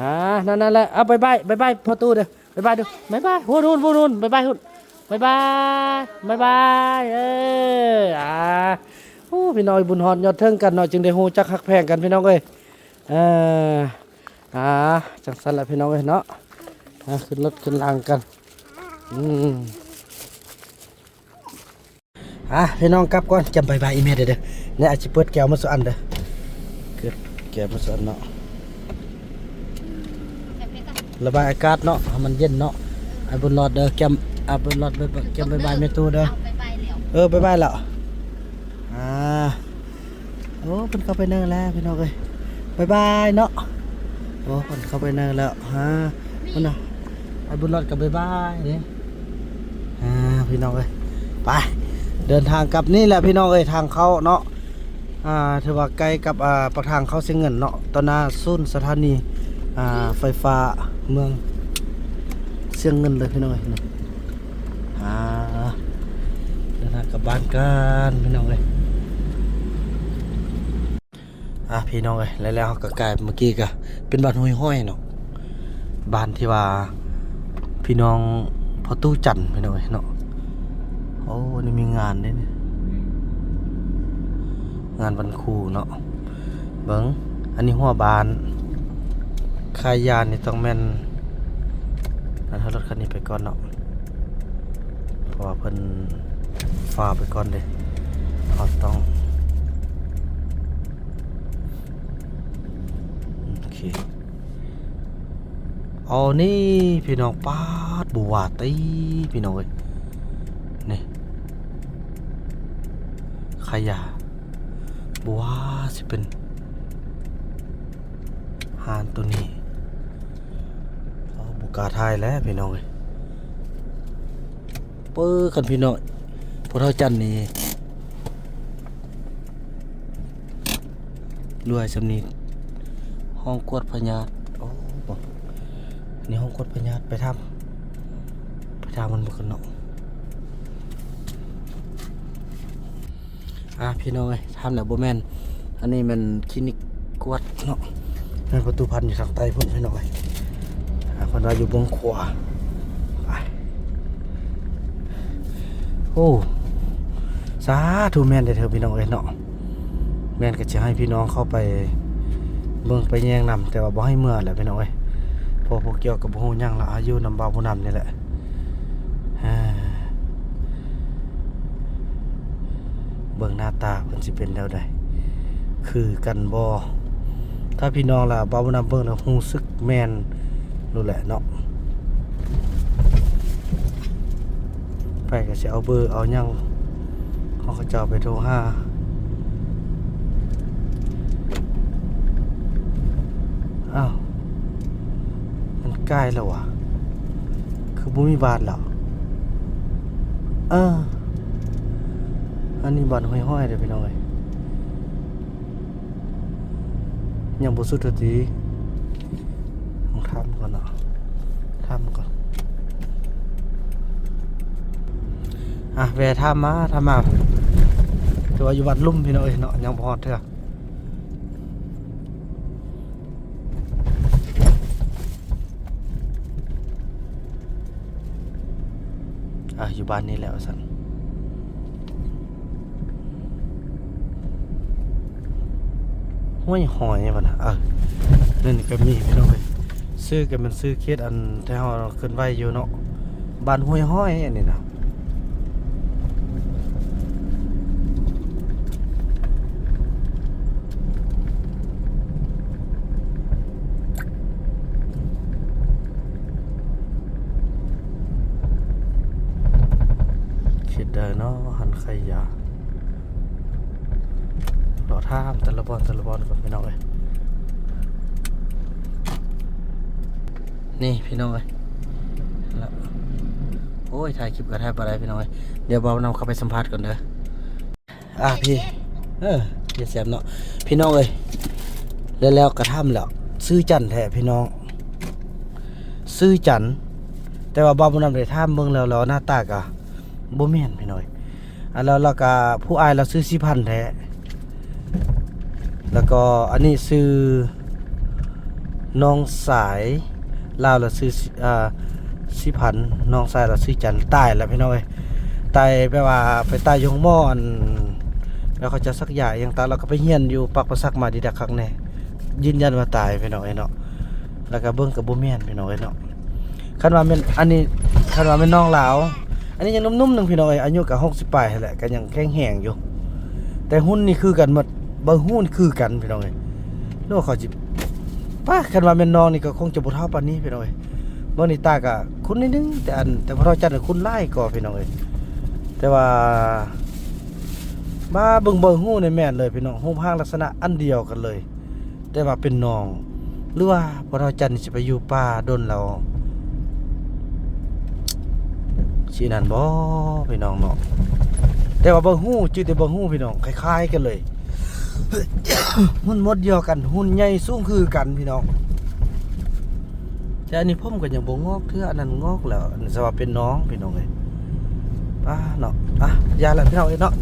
ອ່າ ນັ້ນ ນັ້ນແຫຼະ ເອົາ ບາຍບາຍ ບາຍບາຍພໍ່ຕູ້ເດີ ບາຍບາຍດູ ບາຍບາຍ ຫຸ້ນ ຫຸ້ນ ຫຸ້ນ ຫຸ້ນ ບາຍບາຍ ຫຸ້ນ ບາຍບາຍ ບາຍບາຍ ເອີ ອ່າ ໂອ້ ພີ່ນ້ອງເອີຍ ບຸນຮອດຍອດເຖິງກັນເນາະ ຈຶ່ງໄດ້ຮູ້ຈັກຮັກແພງກັນ ພີ່ນ້ອງເອີຍ. ອ່າ ອ່າ ຈັ່ງຊັ້ນລະ ພີ່ນ້ອງເອີຍເນາະ. ອ່າ ຂຶ້ນລົດຂຶ້ນລາງກັນ. ອືມ ອ່ະ ພີ່ນ້ອງກັບກ່ອນ ຈຳບາຍບາຍອີ່ແມ່ເດີ ເດີ ແລ້ວອາດຊິເປີດແກ້ວໝົດສູ່ອັນເດີ ເກີດແກ້ວໝົດສູ່ອັນເນາະ ລະບາຍອາກາດເນາະ ໃຫ້ມັນເຢັນເນາະ ອ້າຍບຸນລອດເດີ ແກ້ມ ອ້າຍບຸນລອດ ແກ້ມບາຍບາຍແມ່ຕູ້ເດີ ເອີ ບາຍບາຍແລ້ວ ອ່າ. ໂອ້ ເພິ່ນເຂົ້າໄປໃນແລ້ວພີ່ນ້ອງເອີຍ ບາຍບາຍເນາະ ໂອ້ ເພິ່ນເຂົ້າໄປໃນແລ້ວ ຮະ ພຸ້ນນະ ອ້າຍບຸນລອດກໍບາຍບາຍເດ້ ອ່າ ພີ່ນ້ອງເອີຍ ໄປ ເດີນທາງກັບ ນີ້ແຫຼະພີ່ນ້ອງເອີຍ ທາງເຂົ້າເນາະ ອ່າ ຖືວ່າໃກ້ກັບ ອ່າ ປາກທາງເຂົ້າຊຽງເງິນເນາະ ຕໍ່ໜ້າສູນສະຖານີ ອ່າ ໄຟຟ້າເມືອງຊຽງເງິນເລີຍພີ່ນ້ອງເອີຍ ອ່າ ເດີນທາງກັບບ້ານກັນພີ່ນ້ອງເອີຍ ອ່າ ພີ່ນ້ອງເອີຍ ແລ້ວ ແລ້ວເຮົາກໍກາຍ ເມື່ອກີ້ກໍເປັນບ້ານຫ້ວຍຫ້ອຍເນາະ ບ້ານທີ່ວ່າພີ່ນ້ອງພໍ່ຕູ້ຈັນພີ່ນ້ອງເອີຍເນາະ ໂອ້ ນີ້ມີງານເດ້ນີ້ ງານວັນຄູເນາະ ເບິ່ງ ອັນນີ້ຫົວບ້ານ ຂາຍຢານີ້ຕ້ອງແມ່ນ ອັນ ເອົາລົດຄັນນີ້ໄປກ່ອນເນາະ ເພາະວ່າເພິ່ນຟ້າວໄປກ່ອນເດ້ ເຮົາຕ້ອງ ໂອເຄ ເອົານີ້ພີ່ນ້ອງ ປາດ ບໍ່ວ່າຕິພີ່ນ້ອງເອີຍ ນີ້ ຂາຍຢາ ບໍ່ວ່າຊິເປັນຮ້ານໂຕນີ້ ເອົາ ບໍ່ກ້າຖ່າຍແລ້ວພີ່ນ້ອງເອີຍ ເປີ ຄັນພີ່ນ້ອງ ພໍ່ເຖົ້າຈັນນີ້ ລວຍສ່ຳນີ້ ຫ້ອງກວດພະຍາດ ໂອ້ ນີ້ຫ້ອງກວດພະຍາດ ໄປຖາມ ໄປຖາມມັນບໍ່ກັນເນາະ ອ່າ ພີ່ນ້ອງເອີຍ ຖາມແລ້ວບໍ່ແມ່ນ ອັນນີ້ແມ່ນຄລີນິກກວດເນາະ ແມ່ນປະຕູພັນຢູ່ທາງໃຕ້ພຸ້ນພີ່ນ້ອງເອີຍ ອ່າ ເພິ່ນວ່າຢູ່ເບື້ອງຂວາ ໄປ ໂອ້ ສາທຸ ແມ່ນເດີເທີພີ່ນ້ອງເອີຍເນາະ ແມ່ນກໍຈະໃຫ້ພີ່ນ້ອງເຂົ້າໄປເບິ່ງໄປແຍງນຳ ແຕ່ວ່າບໍ່ໃຫ້ເມືອແຫຼະພີ່ນ້ອງເອີຍ ເພາະພວກກ່ຽວກໍບໍ່ຮູ້ຫຍັງລະ ອາ ຢູ່ນຳບ່າວຜູ້ນຳນີ້ແຫຼະ ເບິ່ງໜ້າຕາເພິ່ນຊິເປັນແນວໃດ ຄືກັນບໍ່ ຖ້າພີ່ນ້ອງລະບ່າວຜູ້ນຳເບິ່ງແລ້ວຮູ້ສຶກແມ່ນໂລດແຫຼະເນາະ ໃຜກໍຊິເອົາເບີເອົາຫຍັງ ເຂົາເຈົ້າໄປໂທຫາ. ອ້າວ ມັນກາຍແລ້ວຫວາ? ຄືບໍ່ມີບ້ານແລ້ວ? ເອີ ອັນນີ້ບ້ານຫ້ວຍຫ້ອຍເດີພີ່ນ້ອງເອີຍ. ຍັງບໍ່ສຸດເທື່ອຕິ. ຕ້ອງຖາມກ່ອນເນາະ ຖາມກ່ອນ. ອ່ະ ແວ່ຖາມມາ ຖາມມາ. ແຕ່ວ່າຢູ່ວັດລຸ່ມພີ່ນ້ອງເອີຍເນາະ ຍັງບໍ່ຮອດເທື່ອ. ອ່ະ ຢູ່ບ້ານນີ້ແຫຼະວ່າຊັ້ນ. ຫ້ວຍຫ້ອຍພຸ້ນນະ. ເອີ ນີ້ກໍມີພີ່ນ້ອງເອີຍ. ຊື່ກໍແມ່ນຊື່ເຂດອັນທີ່ເຮົາເຄື່ອນໄຫວຢູ່ເນາະ. ບ້ານຫ້ວຍຫ້ອຍອັນນີ້ນະ. ເຂດໃດເນາະ ຮ້ານຂາຍຢາ. ເລາະຖາມແຕ່ລະບ່ອນ ແຕ່ລະບ່ອນກ່ອນພີ່ນ້ອງເອີຍ. ນີ້ພີ່ນ້ອງເອີຍ ແລ້ວ ໂອ້ຍ ຖ່າຍຄລິບກໍຖ່າຍບໍ່ໄດ້ພີ່ນ້ອງເອີຍ. ດຽວບ່າວນຳເຂົ້າໄປສຳພາດກ່ອນເດີ. ອ່າ ພີ່ ເອີ ຢ່າແຊມເນາະ ພີ່ນ້ອງເອີຍ. ແລ້ວ ແລ້ວກໍຖາມແລ້ວ ຊື່ຈັນແທ້ພີ່ນ້ອງ ຊື່ຈັນ. ແຕ່ວ່າບ່າວບຸນນຳໄດ້ຖາມເບິ່ງແລ້ວ ແລ້ວໜ້າຕາກໍບໍ່ແມ່ນພີ່ນ້ອງເອີຍ. ອ່າ ແລ້ວ ແລ້ວກໍຜູ້ອ້າຍລາວຊື່ສີພັນແທ້. ແລ້ວກໍອັນນີ້ຊື່ ນ້ອງຊາຍລາວລະຊື່ ເອີ ສີພັນ ນ້ອງຊາຍລາວຊື່ຈັນ. ຕາຍລະພີ່ນ້ອງເອີຍ ຕາຍແບບວ່າໄປຕາຍຢູ່ໂຮງໝໍ ອັນ ແລ້ວເຂົາເຈົ້າສັກຢາອີ່ຫຍັງຕາຍ. ລາວກໍໄປຮຽນຢູ່ປາກປາສັກມາດີດັກຄັກແນ່ ຢືນຢັນວ່າຕາຍພີ່ນ້ອງເອີຍເນາະ. ແລ້ວກໍເບິ່ງກໍບໍ່ແມ່ນພີ່ນ້ອງເອີຍເນາະ. ຄັນວ່າແມ່ນອັນນີ້ ຄັນວ່າແມ່ນນ້ອງລາວ ອັນນີ້ຍັງໜຸ່ມໆໜຶ່ງພີ່ນ້ອງເອີຍ ອາຍຸກໍຫົກສິບປາຍຫັ້ນແຫຼະ ກໍຍັງແຂງແຮງຢູ່. ແຕ່ຫຸ່ນນີ້ຄືກັນໝົດ ເບິ່ງຫຸ່ນຄືກັນພີ່ນ້ອງເອີຍ. ຫຼືວ່າເຂົາຊິ ປ້າ ຄັນວ່າແມ່ນນ້ອງນີ້ກໍຄົງຈະບໍ່ເທົ່າປານນີ້ພີ່ນ້ອງເອີຍ. ເບິ່ງນີ້ຕາກໍຂຸ້ນໜ້ອຍໜຶ່ງ ແຕ່ອັນ ແຕ່ພໍ່ເຖົ້າຈັນນະຂຸ້ນຫຼາຍກວ່າພີ່ນ້ອງເອີຍ. ແຕ່ວ່າມາເບິ່ງ ເບິ່ງຫຸ່ນນີ້ແມ່ນເລີຍພີ່ນ້ອງ ຮູບຮ່າງລັກສະນະອັນດຽວກັນເລີຍ. ແຕ່ວ່າເປັນນ້ອງ ຫຼືວ່າພໍ່ເຖົ້າຈັນຊິໄປຢູ່ປ່າດົນແລ້ວ ຊິນັ້ນບໍ່ພີ່ນ້ອງເນາະ. ແຕ່ວ່າເບິ່ງຫຸ່ນ ຈື່ແຕ່ເບິ່ງຫຸ່ນພີ່ນ້ອງ ຄ້າຍໆກັນເລີຍ ຫຸ່ນໝົດດຽວກັນ ຫຸ່ນໃຫຍ່ສູງຄືກັນພີ່ນ້ອງ. ແຕ່ອັນນີ້ຜົມກໍຍັງບໍ່ງອກເທື່ອ ອັນນັ້ນງອກແລ້ວ ອັນນັ້ນສະວ່າເປັນນ້ອງພີ່ນ້ອງເອີຍ. ປ້າເນາະ ອ່ະ ຢ່າລະພີ່ນ້ອງເອີຍເນາະ.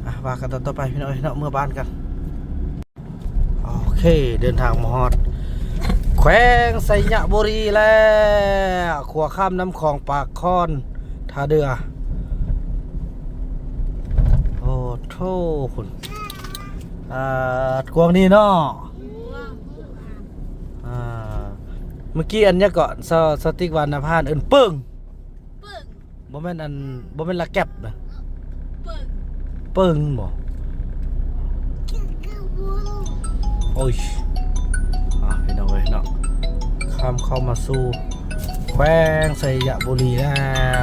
ອ່ະ ວ່າກັນຕອນຕໍ່ໄປພີ່ນ້ອງເອີຍເນາະ ເມືອບ້ານກັນ. ໂອເຄ ເດີນທາງມາຮອດແຂວງໄຊຍະບູລີແລ້ວ ຂົວຂ້າມນ້ຳຂອງປາກຄອນທ່າເດື່ອ. ໂອ້ໂທ້ ພຸ້ນ ອ່າ ກວ້າງດີເນາະ. ອ່າ ເມື່ອກີ້ອັນຫຍັງເກາະ ສາວ ສາວຕິກວ່ານາພານເອີ້ນເປິງ. ເປິງ ບໍ່ແມ່ນອັນ ບໍ່ແມ່ນລາແກັບນະ ເປິງ ເປິງບໍ່? ໂອ້ຍ ອ່າ ພີ່ນ້ອງເອີຍເນາະ ຂ້າມເຂົ້າມາສູ່ແຂວງໄຊຍະບູລີແລ້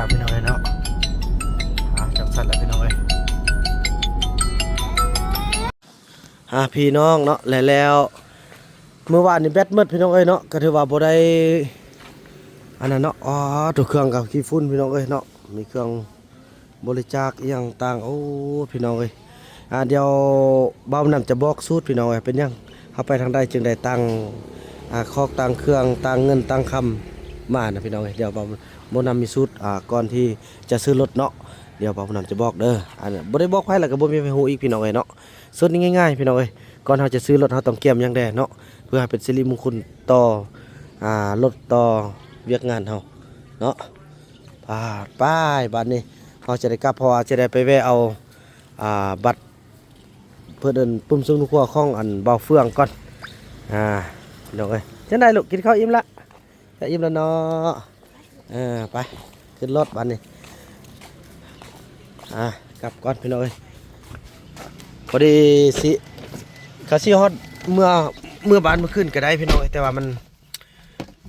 ວພີ່ນ້ອງເອີຍເນາະ. ອ່າ ຈັ່ງຊັ້ນລະພີ່ນ້ອງເອີຍ ອ່າ ພີ່ນ້ອງເນາະ ແລະ ແລ້ວ ມື້ວານນີ້ແບັດໝົດພີ່ນ້ອງເອີຍເນາະ ກໍຖືວ່າບໍ່ໄດ້ອັນນັ້ນເນາະ. ອໍ ໂຕເຄື່ອງກໍຂີ້ຝຸ່ນພີ່ນ້ອງເອີຍເນາະ ມີເຄື່ອງບໍລິຈາກອີ່ຫຍັງຕ່າງ. ໂອ້ ພີ່ນ້ອງເອີຍ ອ່າ ດຽວບ່າວນຳຈະບອກສູດພີ່ນ້ອງເອີຍ ເປັນຫຍັງເຮົາໄປທາງໃດຈຶ່ງໄດ້ຕັ້ງ ອ່າ ຄອກຕັ້ງເຄື່ອງ ຕັ້ງເງິນຕັ້ງຄຳມານະພີ່ນ້ອງເອີຍ. ດຽວບ່າວ ບ່າວນຳມີສູດ ອ່າ ກ່ອນທີ່ຈະຊື້ລົດເນາະ ດຽວບ່າວນຳຈະບອກເດີ. ອັນ ບໍ່ໄດ້ບອກໃຜ ແລ້ວກໍບໍ່ມີໃຜຮູ້ອີກພີ່ນ້ອງເອີຍເນາະ. ສູດນີ້ງ່າຍໆ ພີ່ນ້ອງເອີຍ ກ່ອນເຮົາຈະຊື້ລົດ ເຮົາຕ້ອງກຽມຫຍັງແດ່ເນາະ ເພື່ອໃຫ້ເປັນສິລິມຸງຄຸນຕໍ່ ອ່າ ລົດ ຕໍ່ວຽກງານເຮົາເນາະ. ປາດ ໄປ ບາດນີ້ເຮົາຈະໄດ້ກັບ ເພາະວ່າຈະໄດ້ໄປແວ່ເອົາ ອ່າ ບັດ ເພິ່ນເອີ້ນປຸ່ມຊຸກໜູຄົວຂອງອັນບ່າວເຟືອງກ່ອນ. ອ່າ ພີ່ນ້ອງເອີຍ ຈັ່ງໃດລູກ ກິນເຂົ້າອີ່ມລະ? ກໍອີ່ມແລ້ວເນາະ. ເອີ ໄປ ຂຶ້ນລົດບາດນີ້. ອ່າ ກັບກ່ອນພີ່ນ້ອງເອີຍ ພໍດີຊິ ກະຊິຮອດ ເມືອ ເມືອບ້ານມື້ຄືນກໍໄດ້ພີ່ນ້ອງເອີຍ ແຕ່ວ່າມັນ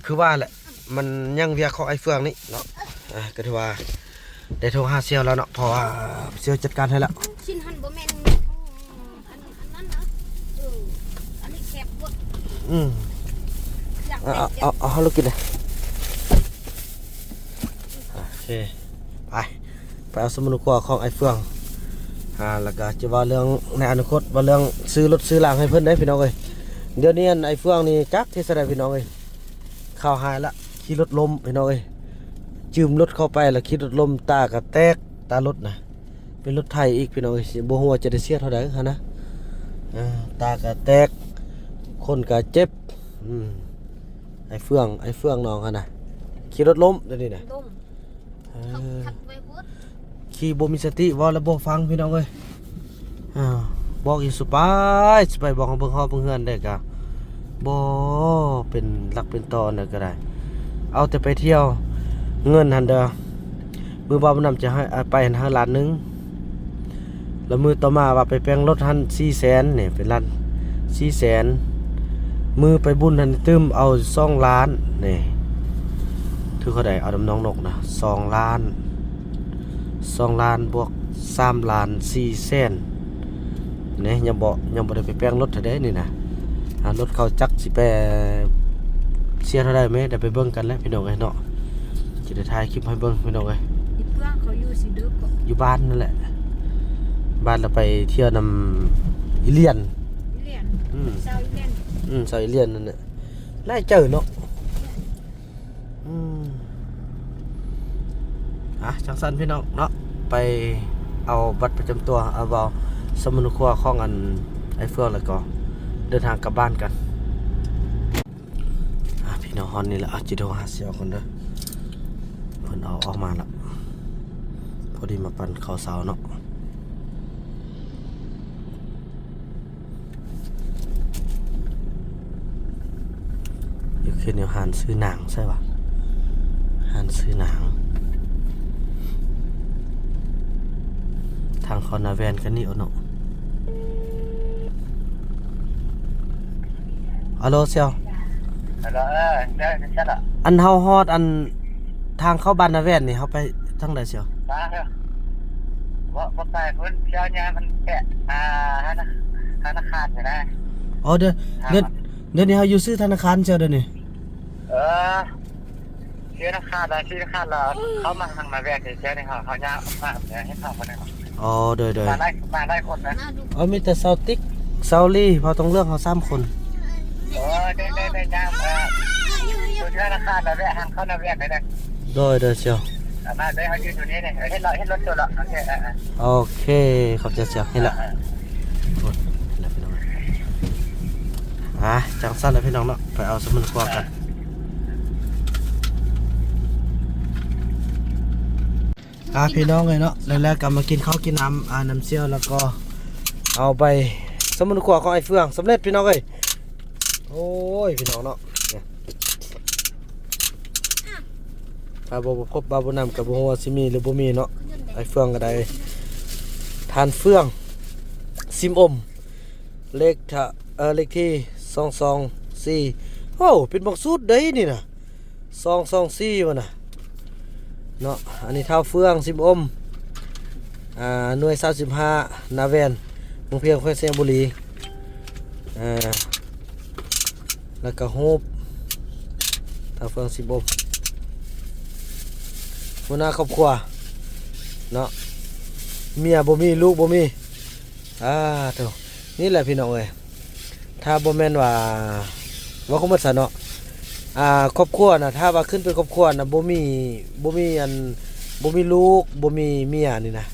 ຄືວ່າແຫຼະ ມັນຍັງວຽກຂອງອ້າຍເຟືອງນີ້ເນາະ. ອ່າ ກໍຖືວ່າ ໄດ້ໂທຫາສ່ຽວແລ້ວເນາະ ເພາະວ່າສ່ຽວຈັດການໃຫ້ແລ້ວ. ຊິນຫັ້ນບໍ່ແມ່ນ ອັນ ອັນນັ້ນນະ ເອີ ອັນນີ້ແຄບໂພດ. ອືມ ຢາກ ເອົາ ເອົາ ເອົາ ເອົາລູກກິນເລີຍ. ໂອເຄ ໄປ ໄປເອົາສຳມະໂນຄົວຂອງອ້າຍເຟືອງ ອ່າ ແລ້ວກໍຈະເວົ້າເລື່ອງໃນອະນາຄົດ ເວົ້າເລື່ອງຊື້ລົດຊື້ລາງໃຫ້ເພິ່ນເດ້ພີ່ນ້ອງເອີຍ. ດຽວນີ້ອັນອ້າຍເຟືອງນີ້ຈັກເຮັດຈັ່ງໃດພີ່ນ້ອງເອີຍ ເຂົ້າຫາຍລະ ຂີ່ລົດລົ້ມພີ່ນ້ອງເອີຍ ຈື່ມລົດເຂົ້າໄປລະຂີ່ລົດລົ້ມ ຕາກະແຕກ ຕາລົດນະ ເປັນລົດໄຖອີກພີ່ນ້ອງເອີຍ ບໍ່ຮູ້ວ່າຈະໄດ້ເສຍເທົ່າໃດຫັ້ນນະ. ເອີ ຕາກະແຕກ ຄົນກະເຈັບ. ອືມ ອ້າຍເຟືອງ ອ້າຍເຟືອງນ້ອງຫັ້ນນະ ຂີ່ລົດລົ້ມດຽວນີ້ນະ ລົ້ມ ເອີ ຂັບ ຂັບໄວໂພດ ຂີ່ບໍ່ມີສະຕິ ເວົ້າແລ້ວບໍ່ຟັງພີ່ນ້ອງເອີຍ. ອ່າ ບອກຢູ່ ສະບາຍ ສະບາຍ ບອກໃຫ້ເບິ່ງຮອດເບິ່ງເຮືອນໄດ້ກະບໍ່ເປັນຫຼັກເປັນຕອນໃດກະໄດ້ ເອົາແຕ່ໄປທ່ຽວ. ເງິນຫັ້ນເດີ ມື້ບ່າວບຸນນຳຈະໃຫ້ ເອົາໄປຫັ້ນໃຫ້ລ້ານໜຶ່ງ ແລ້ວມື້ຕໍ່ມາວ່າໄປແປງລົດຫັ້ນສີ່ແສນ ນີ້ເປັນລ້ານສີ່ແສນ ມື້ໄປບຸນຫັ້ນຕື່ມເອົາສອງລ້ານ ນີ້ ຖືກເທົ່າໃດ ເອົານຳນ້ອງນົກນະ ສອງລ້ານ ສອງລ້ານບວກສາມລ້ານສີ່ແສນ ນີ້ ຍັງບໍ່ ຍັງບໍ່ໄດ້ໄປແປງລົດເທື່ອເດ້ນີ້ນະ. ອ່າ ລົດເຂົາຈັກຊິໄປເສຍເທົ່າໃດແມ້ ດຽວໄປເບິ່ງກັນແຫຼະພີ່ນ້ອງເອີຍເນາະ ຈະໄດ້ຖ່າຍຄລິບໃຫ້ເບິ່ງພີ່ນ້ອງເອີຍ. ອີເຟືອງເຂົາຢູ່ຊິເດີກ ຢູ່ບ້ານນັ້ນແຫຼະ ບ້ານລະໄປທ່ຽວນຳອີລຽນ ອີລຽນ ອືມ ຊາວອີລຽນ ອືມ ຊາວອີລຽນນັ້ນແຫຼະ ຫຼາຍເຈີເນາະ. ອືມ ອ່ະ ຈັ່ງຊັ້ນພີ່ນ້ອງເນາະ ໄປເອົາບັດປະຈຳຕົວ ເອົາ ເອົາສຳມະໂນຄົວຂອງອັນອ້າຍເຟືອງ ແລ້ວກໍເດີນທາງກັບບ້ານກັນ. ອ່ະ ພີ່ນ້ອງ ຮອດນີ້ລະ ເອົາ ຊິໂທຫາສ່ຽວກ່ອນເດີ ເພິ່ນເອົາອອກມາລະ ພໍດີມາປັ້ນເຂົ້າເຊົ້າເນາະ. ຢູ່ເຂດແນວຮ້ານຊື້ໜາງໃຊ່ຫວາ ຮ້ານຊື້ໜາງ ທາງເຂົ້ານາແວ່ນກັນນີ້ເນາະ. ອາໂລ ສ່ຽວ ອາໂລ ເອີ ເດີ ເດີ ອັນເຮົາຮອດອັນ ທາງເຂົ້າບ້ານນາແວ່ນນີ້ ເຮົາໄປທາງໃດສ່ຽວ? ມາເດີ ບໍ່ ບໍ່ໄກພຸ້ນ ເຈົ້າຍ່າງມັນແປະ ອ່າ ທະນາ ທະນາຄານຢູ່ນະ. ອໍ ດຽວ ທາງ ດຽວ ດຽວນີ້ເຮົາຢູ່ຊື່ທະນາຄານເຈົ້າດຽວນີ້. ເອີ ຊື່ທະນາຄານລະ ຊື່ທະນາຄານລະ ເຂົ້າມາທາງນາແວ່ນນີ້ ເຈົ້ານີ້ເຮົາ ເຮົາຍ່າງມາເຫັນເຮົາບໍ່ໄດ້. ອໍ ໂດຍໆ ມາຫຼາຍ ມາຫຼາຍຄົນນະ. ອໍ ມີແຕ່ສາວຕິກ ສາວລີ ເຜົ່າຕົງເລື່ອງ ເຮົາສາມຄົນ. ເອີ ໄດ້ ໄດ້ ໄດ້ຍ່າງ ເອີ ຢູ່ທະນາຄານລະແວະທາງເຂົ້ານາແວ່ນໄດ້. ໂດຍ ໂດຍ ເຈົ້າ. ອ່າ ມາເລີຍ ເຮົາຢູ່ຢູ່ນີ້ເດ້ ເຫັນລະ ເຫັນລົດໂຕລະ. ໂອເຄ ເອີ ເອີ ໂອເຄ ຂອບໃຈ ເຈົ້າ. ເຫັນລະ ເອີ ເອີ ໂອ້ຍ ເຫັນລະພີ່ນ້ອງ. ອ່າ ຈັ່ງຊັ້ນລະພີ່ນ້ອງເນາະ ໄປເອົາສະໝຸນຄົວກັນ. ອ່າ ພີ່ນ້ອງເອີຍເນາະ ແລ້ວ ແລ້ວກໍມາກິນເຂົ້າກິນນ້ຳ ອ່າ ນຳສ່ຽວ ແລ້ວກໍເອົາໃບສະໝຸນຄົວຂອງອ້າຍເຟືອງສຳເລັດ ພີ່ນ້ອງເອີຍ. ໂອ້ຍ ພີ່ນ້ອງເນາະ ຖ້າບໍ່ພົບບ່າວບຸນນຳກໍບໍ່ຮູ້ວ່າຊິມີຫຼືບໍ່ມີເນາະ. ອ້າຍເຟືອງກໍໄດ້ ທ່ານເຟືອງ ຊິມອົມ ເລກທະ ເອີ ເລກທີສອງສອງສີ່. ໂອ້ ເປັນບັກສູດໃດນີ້ນະ ສອງສອງສີ່ ວ່ານະເນາະ. ອັນນີ້ທ້າວເຟືອງ ຊິມອົມ ອ່າ ໜ່ວຍສາມສິບຫ້າ ນາແວ່ນ ເມືອງພຽງ ແຂວງໄຊຍະບູລີ. ອ່າ ແລ້ວກໍຮູບທ້າວເຟືອງ ຊິມອົມ ຫົວໜ້າຄອບຄົວເນາະ ເມຍບໍ່ມີ ລູກບໍ່ມີ. ອ່າ ໂທ້ ນີ້ແຫຼະພີ່ນ້ອງເອີຍ ຖ້າບໍ່ແມ່ນວ່າ ເວົ້າຄວາມໝົດຊະເນາະ ອ່າ ຄອບຄົວນະ ຖ້າວ່າຂຶ້ນເປັນຄອບຄົວນະ ບໍ່ມີ ບໍ່ມີອັນ ບໍ່ມີລູກ ບໍ່ມີເມຍນີ້ນະ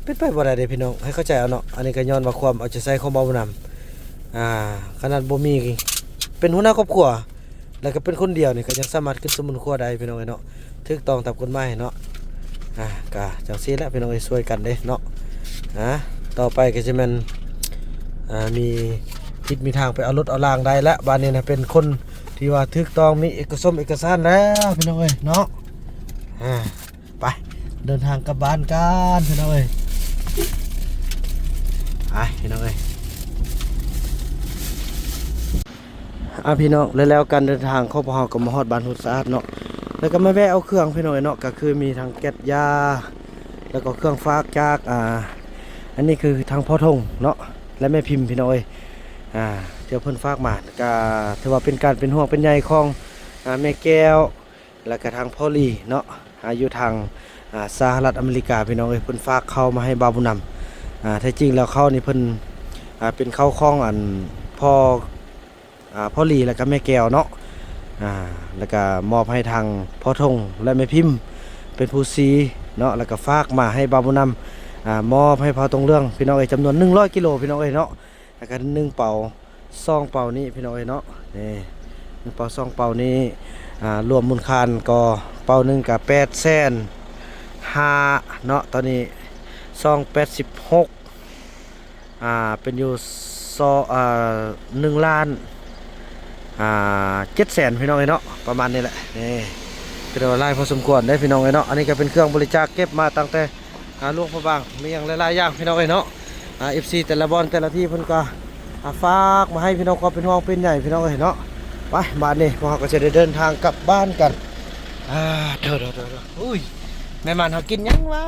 ເປັນໄປບໍ່ໄດ້ເດ້ພີ່ນ້ອງ ໃຫ້ເຂົ້າໃຈເອົາເນາະ. ອັນນີ້ກໍຍ້ອນວ່າຄວາມເອົາໃຈໃສ່ຂອງບ່າວບຸນນຳ ອ່າ ຂະໜາດບໍ່ມີ ເປັນຫົວໜ້າຄອບຄົວ ແລ້ວກໍເປັນຄົນດຽວນີ້ກໍຍັງສາມາດຂຶ້ນສະໝຸນຄົວໄດ້ພີ່ນ້ອງເອີຍເນາະ ຖືກຕ້ອງຕາມກົດໝາຍເນາະ. ອ່າ ກໍຈັ່ງຊີ້ແຫຼະພີ່ນ້ອງເອີຍ ຊ່ວຍກັນເດ້ເນາະ. ອ່າ ຕໍ່ໄປກໍຈະແມ່ນ ອ່າ ມີທິດມີທາງໄປເອົາລົດເອົາລາງໄດ້ລະ ບາດນີ້ນະ ເປັນຄົນທີ່ວ່າຖືກຕ້ອງມີເອກະສົມເອກະສານແລ້ວພີ່ນ້ອງເອີຍເນາະ. ອ່າ ໄປ ເດີນທາງກັບບ້ານກັນພີ່ນ້ອງເອີຍ ໄປພີ່ນ້ອງເອີຍ. ອ່າ ພີ່ນ້ອງ ແລ້ວ ແລ້ວການເດີນທາງຂອງພວກເຮົາກໍມາຮອດບ້ານໂພນສະອາດເນາະ. ແ ແລ້ວກໍມາແວະເອົາເຄື່ອງພີ່ນ້ອງເອີຍເນາະ ກໍຄືມີທັງແກັດຢາ ແລ້ວກໍເຄື່ອງຝາກຈາກ ອ່າ ອັນນີ້ຄືທາງພໍ່ທົງເນາະ ແລະ ແມ່ພິມພີ່ນ້ອງເອີຍ ອ່າ ທີ່ເພິ່ນຝາກມາ ກໍຖືວ່າເປັນການເປັນຫ່ວງເປັນໃຍຂອງ ອ່າ ແມ່ແກ້ວ ແລ້ວກໍທາງພໍ່ຫຼີເນາະ ອ່າ ຢູ່ທາງ ອ່າ ສະຫະລັດອາເມລິກາພີ່ນ້ອງເອີຍ ເພິ່ນຝາກເຂົ້າມາໃຫ້ບ່າວບຸນນຳ ອ່າ ແທ້ຈິງແລ້ວເຂົ້ານີ້ເພິ່ນ ອ່າ ເປັນເຂົ້າຂອງອັນພໍ່ ອ່າ ພໍ່ຫຼີ ແລ້ວກໍແມ່ແກ້ວເນາະ ອ່າ ແລ້ວກໍມອບໃຫ້ທາງພໍ່ທົງ ແລະ ແມ່ພິມ ເປັນຜູ້ສີເນາະ ແລ້ວກໍຝາກມາໃຫ້ບ່າວບຸນນຳ ອ່າ ມອບໃຫ້ພໍ່ຕົງເຫຼືອງພີ່ນ້ອງເອີຍ ຈຳນວນໜຶ່ງຮ້ອຍກິໂລພີ່ນ້ອງເອີຍເນາະ ແລ້ວກໍໜຶ່ງເປົາ ສອງເປົານີ້ພີ່ນ້ອງເອີຍເນາະ ນີ້ໜຶ່ງເປົາ ສອງເປົານີ້ ອ່າ ລວມມູນຄ່າກໍເປົາໜຶ່ງກໍແປດແສນຫ້າເນາະ ຕອນນີ້ສອງແປດສິບຫົກ ອ່າ ເປັນຢູ່ ສອງ ອ່າ ໜຶ່ງລ້ານ ອ່າ ເຈັດແສນພີ່ນ້ອງເອີຍເນາະ ປະມານນີ້ແຫຼະ ນີ້ກໍຖືວ່າຫຼາຍພໍສົມຄວນເດ້ພີ່ນ້ອງເອີຍເນາະ ອັນນີ້ກໍເປັນເຄື່ອງບໍລິຈາກເກັບມາຕັ້ງແຕ່ ອ່າ ຫຼວງພະບາງ ມີຫຍັງຫຼາຍໆຢ່າງພີ່ນ້ອງເອີຍເນາະ ອ່າ ເອັຟຊີ ແຕ່ລະບ່ອນແຕ່ລະທີ່ເພິ່ນກໍ ອ່າ ຝາກມາໃຫ້ພີ່ນ້ອງ ຄວາມເປັນຫ່ວງເປັນໃຍພີ່ນ້ອງເອີຍເນາະ ໄປ ບາດນີ້ພວກເຮົາກໍຈະໄດ້ເດີນທາງກັບບ້ານກັນ ອ່າ ໂດ ໂດ ໂດ ໂດ ອຸ້ຍ ແມ່ໝັ້ນເຮົາກິນຫຍັງຫວາ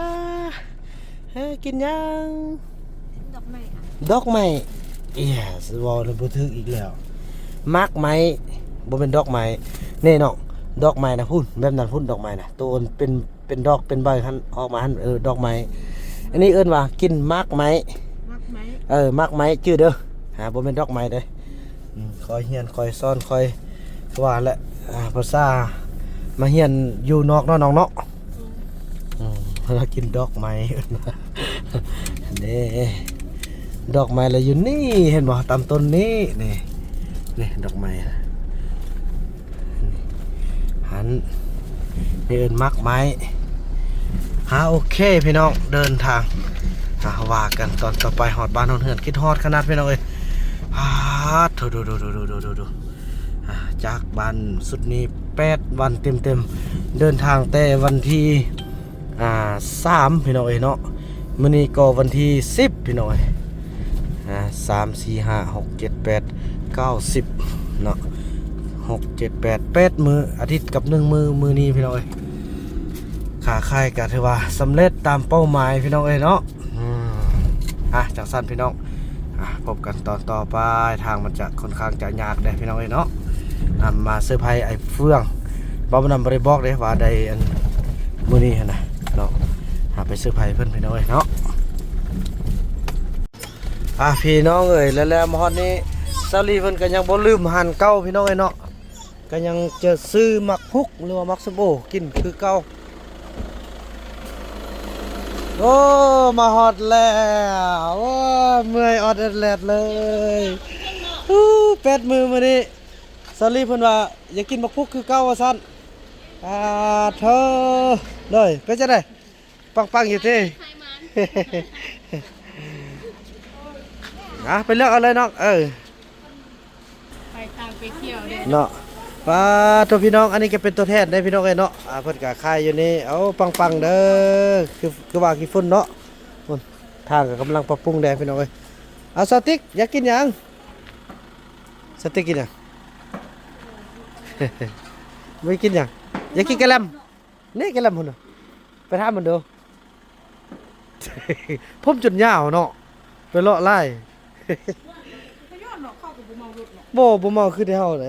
ເອີ ກິນຫຍັງ ດອກໄມ້ ດອກໄມ້ ເອີຍ ເວົ້າແລ້ວບໍ່ຖືກອີກແລ້ວ ໝາກໄມ້ ບໍ່ແມ່ນດອກໄມ້ ນີ້ນ້ອງ ດອກໄມ້ນະ ພຸ້ນ ແບບນັ້ນພຸ້ນ ດອກໄມ້ນະ ໂຕເປັນ ເປັນດອກເປັນໃບຫັ້ນ ອອກມາຫັ້ນ ເອີ ດອກໄມ້ ອັນນີ້ເອີ້ນວ່າກິນໝາກໄມ້ ໝາກໄມ້ ເອີ ໝາກໄມ້ ຈື່ເດີ ຫາ ບໍ່ແມ່ນດອກໄມ້ເດ້ ອືມ ຄ່ອຍຮຽນຄ່ອຍສອນຄ່ອຍ ຄືວ່າແຫຼະ ອ່າ ພາສາມາຮຽນຢູ່ນອກເນາະ ນ້ອງເນາະ ອືມ ເພິ່ນວ່າກິນດອກໄມ້ ເດ້ ດອກໄມ້ລະຢູ່ນີ້ ເຫັນບໍ່ ຕາມຕົ້ນນີ້ ນີ້ ນີ້ ດອກໄມ້ ຫັ້ນ ນີ້ເອີ້ນໝາກໄມ້ ອ່າ ໂອເຄພີ່ນ້ອງ ເດີນທາງ ອ່າ ວ່າກັນຕອນຕໍ່ໄປ ຮອດບ້ານຮອດເຮືອນ ຄິດຮອດຂະໜາດພີ່ນ້ອງເອີຍ ປາດໂທ້ ໂດ ໂດ ໂດ ອ່າ ຈາກບ້ານສຸດນີ້ແປດວັນເຕັມໆ ເດີນທາງແຕ່ວັນທີ ອ່າ ສາມ ພີ່ນ້ອງເອີຍເນາະ ມື້ນີ້ກໍວັນທີສິບ ພີ່ນ້ອງເອີຍ ອ່າ ສາມ ສີ່ ຫ້າ ຫົກ ເຈັດ ແປດ ເກົ້າ ສິບ ເນາະ ຫົກ ເຈັດ ແປດ ແປດມື້ ອາທິດກັບໜຶ່ງມື້ ມື້ນີ້ພີ່ນ້ອງເອີຍ ຄ້າຂາຍກໍຖືວ່າສຳເລັດຕາມເປົ້າໝາຍ ພີ່ນ້ອງເອີຍເນາະ ອືມ ອ່ະ ຈັ່ງຊັ້ນພີ່ນ້ອງ ອ່ະ ພົບກັນຕອນຕໍ່ໄປ ທາງມັນຈະຄ່ອນຂ້າງຈະຍາກເດ້ພີ່ນ້ອງເອີຍເນາະ ອ່ະ ມາເຊີໄພອ້າຍເຟືອງ ບໍ່ ບໍ່ນຳ ບໍ່ໄດ້ບອກເດ້ວ່າໄດ້ອັນ ມື້ນີ້ຫັ້ນນະເນາະ ຫາໄປເຊີໄພເພິ່ນພີ່ນ້ອງເອີຍເນາະ ອ່ະ ພີ່ນ້ອງເອີຍ ແລ້ວ ແລ້ວມາຮອດນີ້ ສາວລີເພິ່ນກໍຍັງບໍ່ລືມຮ້ານເກົ່າ ພີ່ນ້ອງເອີຍເນາະ ກໍຍັງຈະຊື້ໝາກພຸກ ຫຼືວ່າໝາກສົ້ມໂອກິນຄືເກົ່າ. ໂອ້ ມາຮອດແລ້ວ ໂອ້ ເມື່ອຍອອດແອດແລດເລີຍ ອູ້ ແປດມື້ມື້ນີ້ ສາວລີເພິ່ນວ່າຢາກກິນໝາກພຸກຄືເກົ່າວ່າຊັ້ນ ອາໂທ ໂດຍ ເປັນຈັ່ງໃດ ປັງໆຢູ່ຕິ ຂາຍມັນ ອ່ະ ໄປເລືອກເອົາເລີຍນ້ອງ ເອີ ໄປຕ່າງໄປທ່ຽວເດ້ ເນາະ ປາໂທ ພີ່ນ້ອງ ອັນນີ້ກໍເປັນຕົວແທນເດ້ພີ່ນ້ອງເອີຍເນາະ ອ່າ ເພິ່ນກໍຂາຍຢູ່ນີ້ ເອົາ ປັງໆເດີ ຄື ຄືວ່າຂີ້ຝຸ່ນເນາະ ພຸ້ນ ທາງກໍກຳລັງປັບປຸງແດ່ພີ່ນ້ອງເອີຍ ເອົາ ສາວຕິກ ຢາກກິນຫຍັງ ສາວຕິກກິນຫຍັງ ບໍ່ກິນຫຍັງ ຢາກກິນກະແລັມ ນີ້ກະແລັມພຸ້ນນະ ໄປຖາມມັນດູ ຜົມຈົນຍາວເນາະ ໄປເລາະຫຼາຍ ບໍ່ ບໍ່ເມົາຄືແຕ່ເຮົາໃດ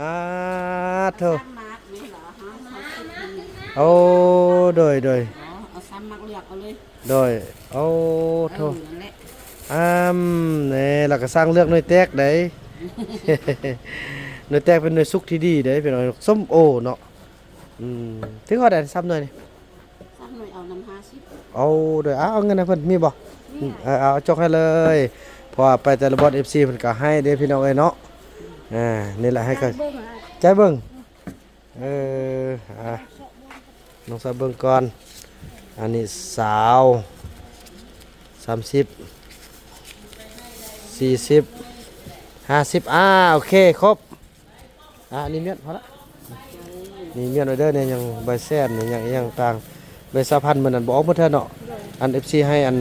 ອາໂທ ໂອ້ ໂດຍ ໂດຍ ເອົາສາມໝາກເລືອກເອົາເລີຍ ໂດຍ ໂອ້ໂທ ເອີ ນັ້ນແຫຼະ ອາ ແນ່ ລະກະສ້າງເລືອກໜ່ວຍແຕກໃດ ໜ່ວຍແຕກເປັນໜ່ວຍສຸກທີ່ດີເດ້ ເປັນໜ່ວຍສົ້ມໂອເນາະ ອືມ ຖືກເທົ່າໃດ ສາມໜ່ວຍນີ້ ສາມໜ່ວຍເອົານຳຫ້າສິບ ເອົາ ໂດຍ ເອົາເງິນໃຫ້ເພິ່ນ ມີບໍ່ ມີ ເອີ ເອົາ ຈົກໃຫ້ເລີຍ ເພາະວ່າໄປແຕ່ລະບ່ອນ ເອັຟຊີ ເພິ່ນກໍໃຫ້ເດ້ພີ່ນ້ອງເອີຍເນາະ ອ່າ ນີ້ແຫຼະ ໃຫ້ກໍ ຈ່າຍເບິ່ງ ເອີ ອ່າ ນ້ອງສາວເບິ່ງກ່ອນ ອັນນີ້ຊາວ ສາມສິບ ສີ່ສິບ ຫ້າສິບ ອ່າ ໂອເຄ ຄົບ ອ່າ ອັນນີ້ມ້ຽນພໍລະ ນີ້ມ້ຽນໄວ້ເດີ ນີ້ຍັງໃບແສນ ນີ້ຍັງອີ່ຫຍັງຕ່າງ ໃບຊາວພັນມື້ນັ້ນບໍ່ອອກໝົດເທື່ອເນາະ ອັນ ເອັຟຊີ ໃຫ້ອັນ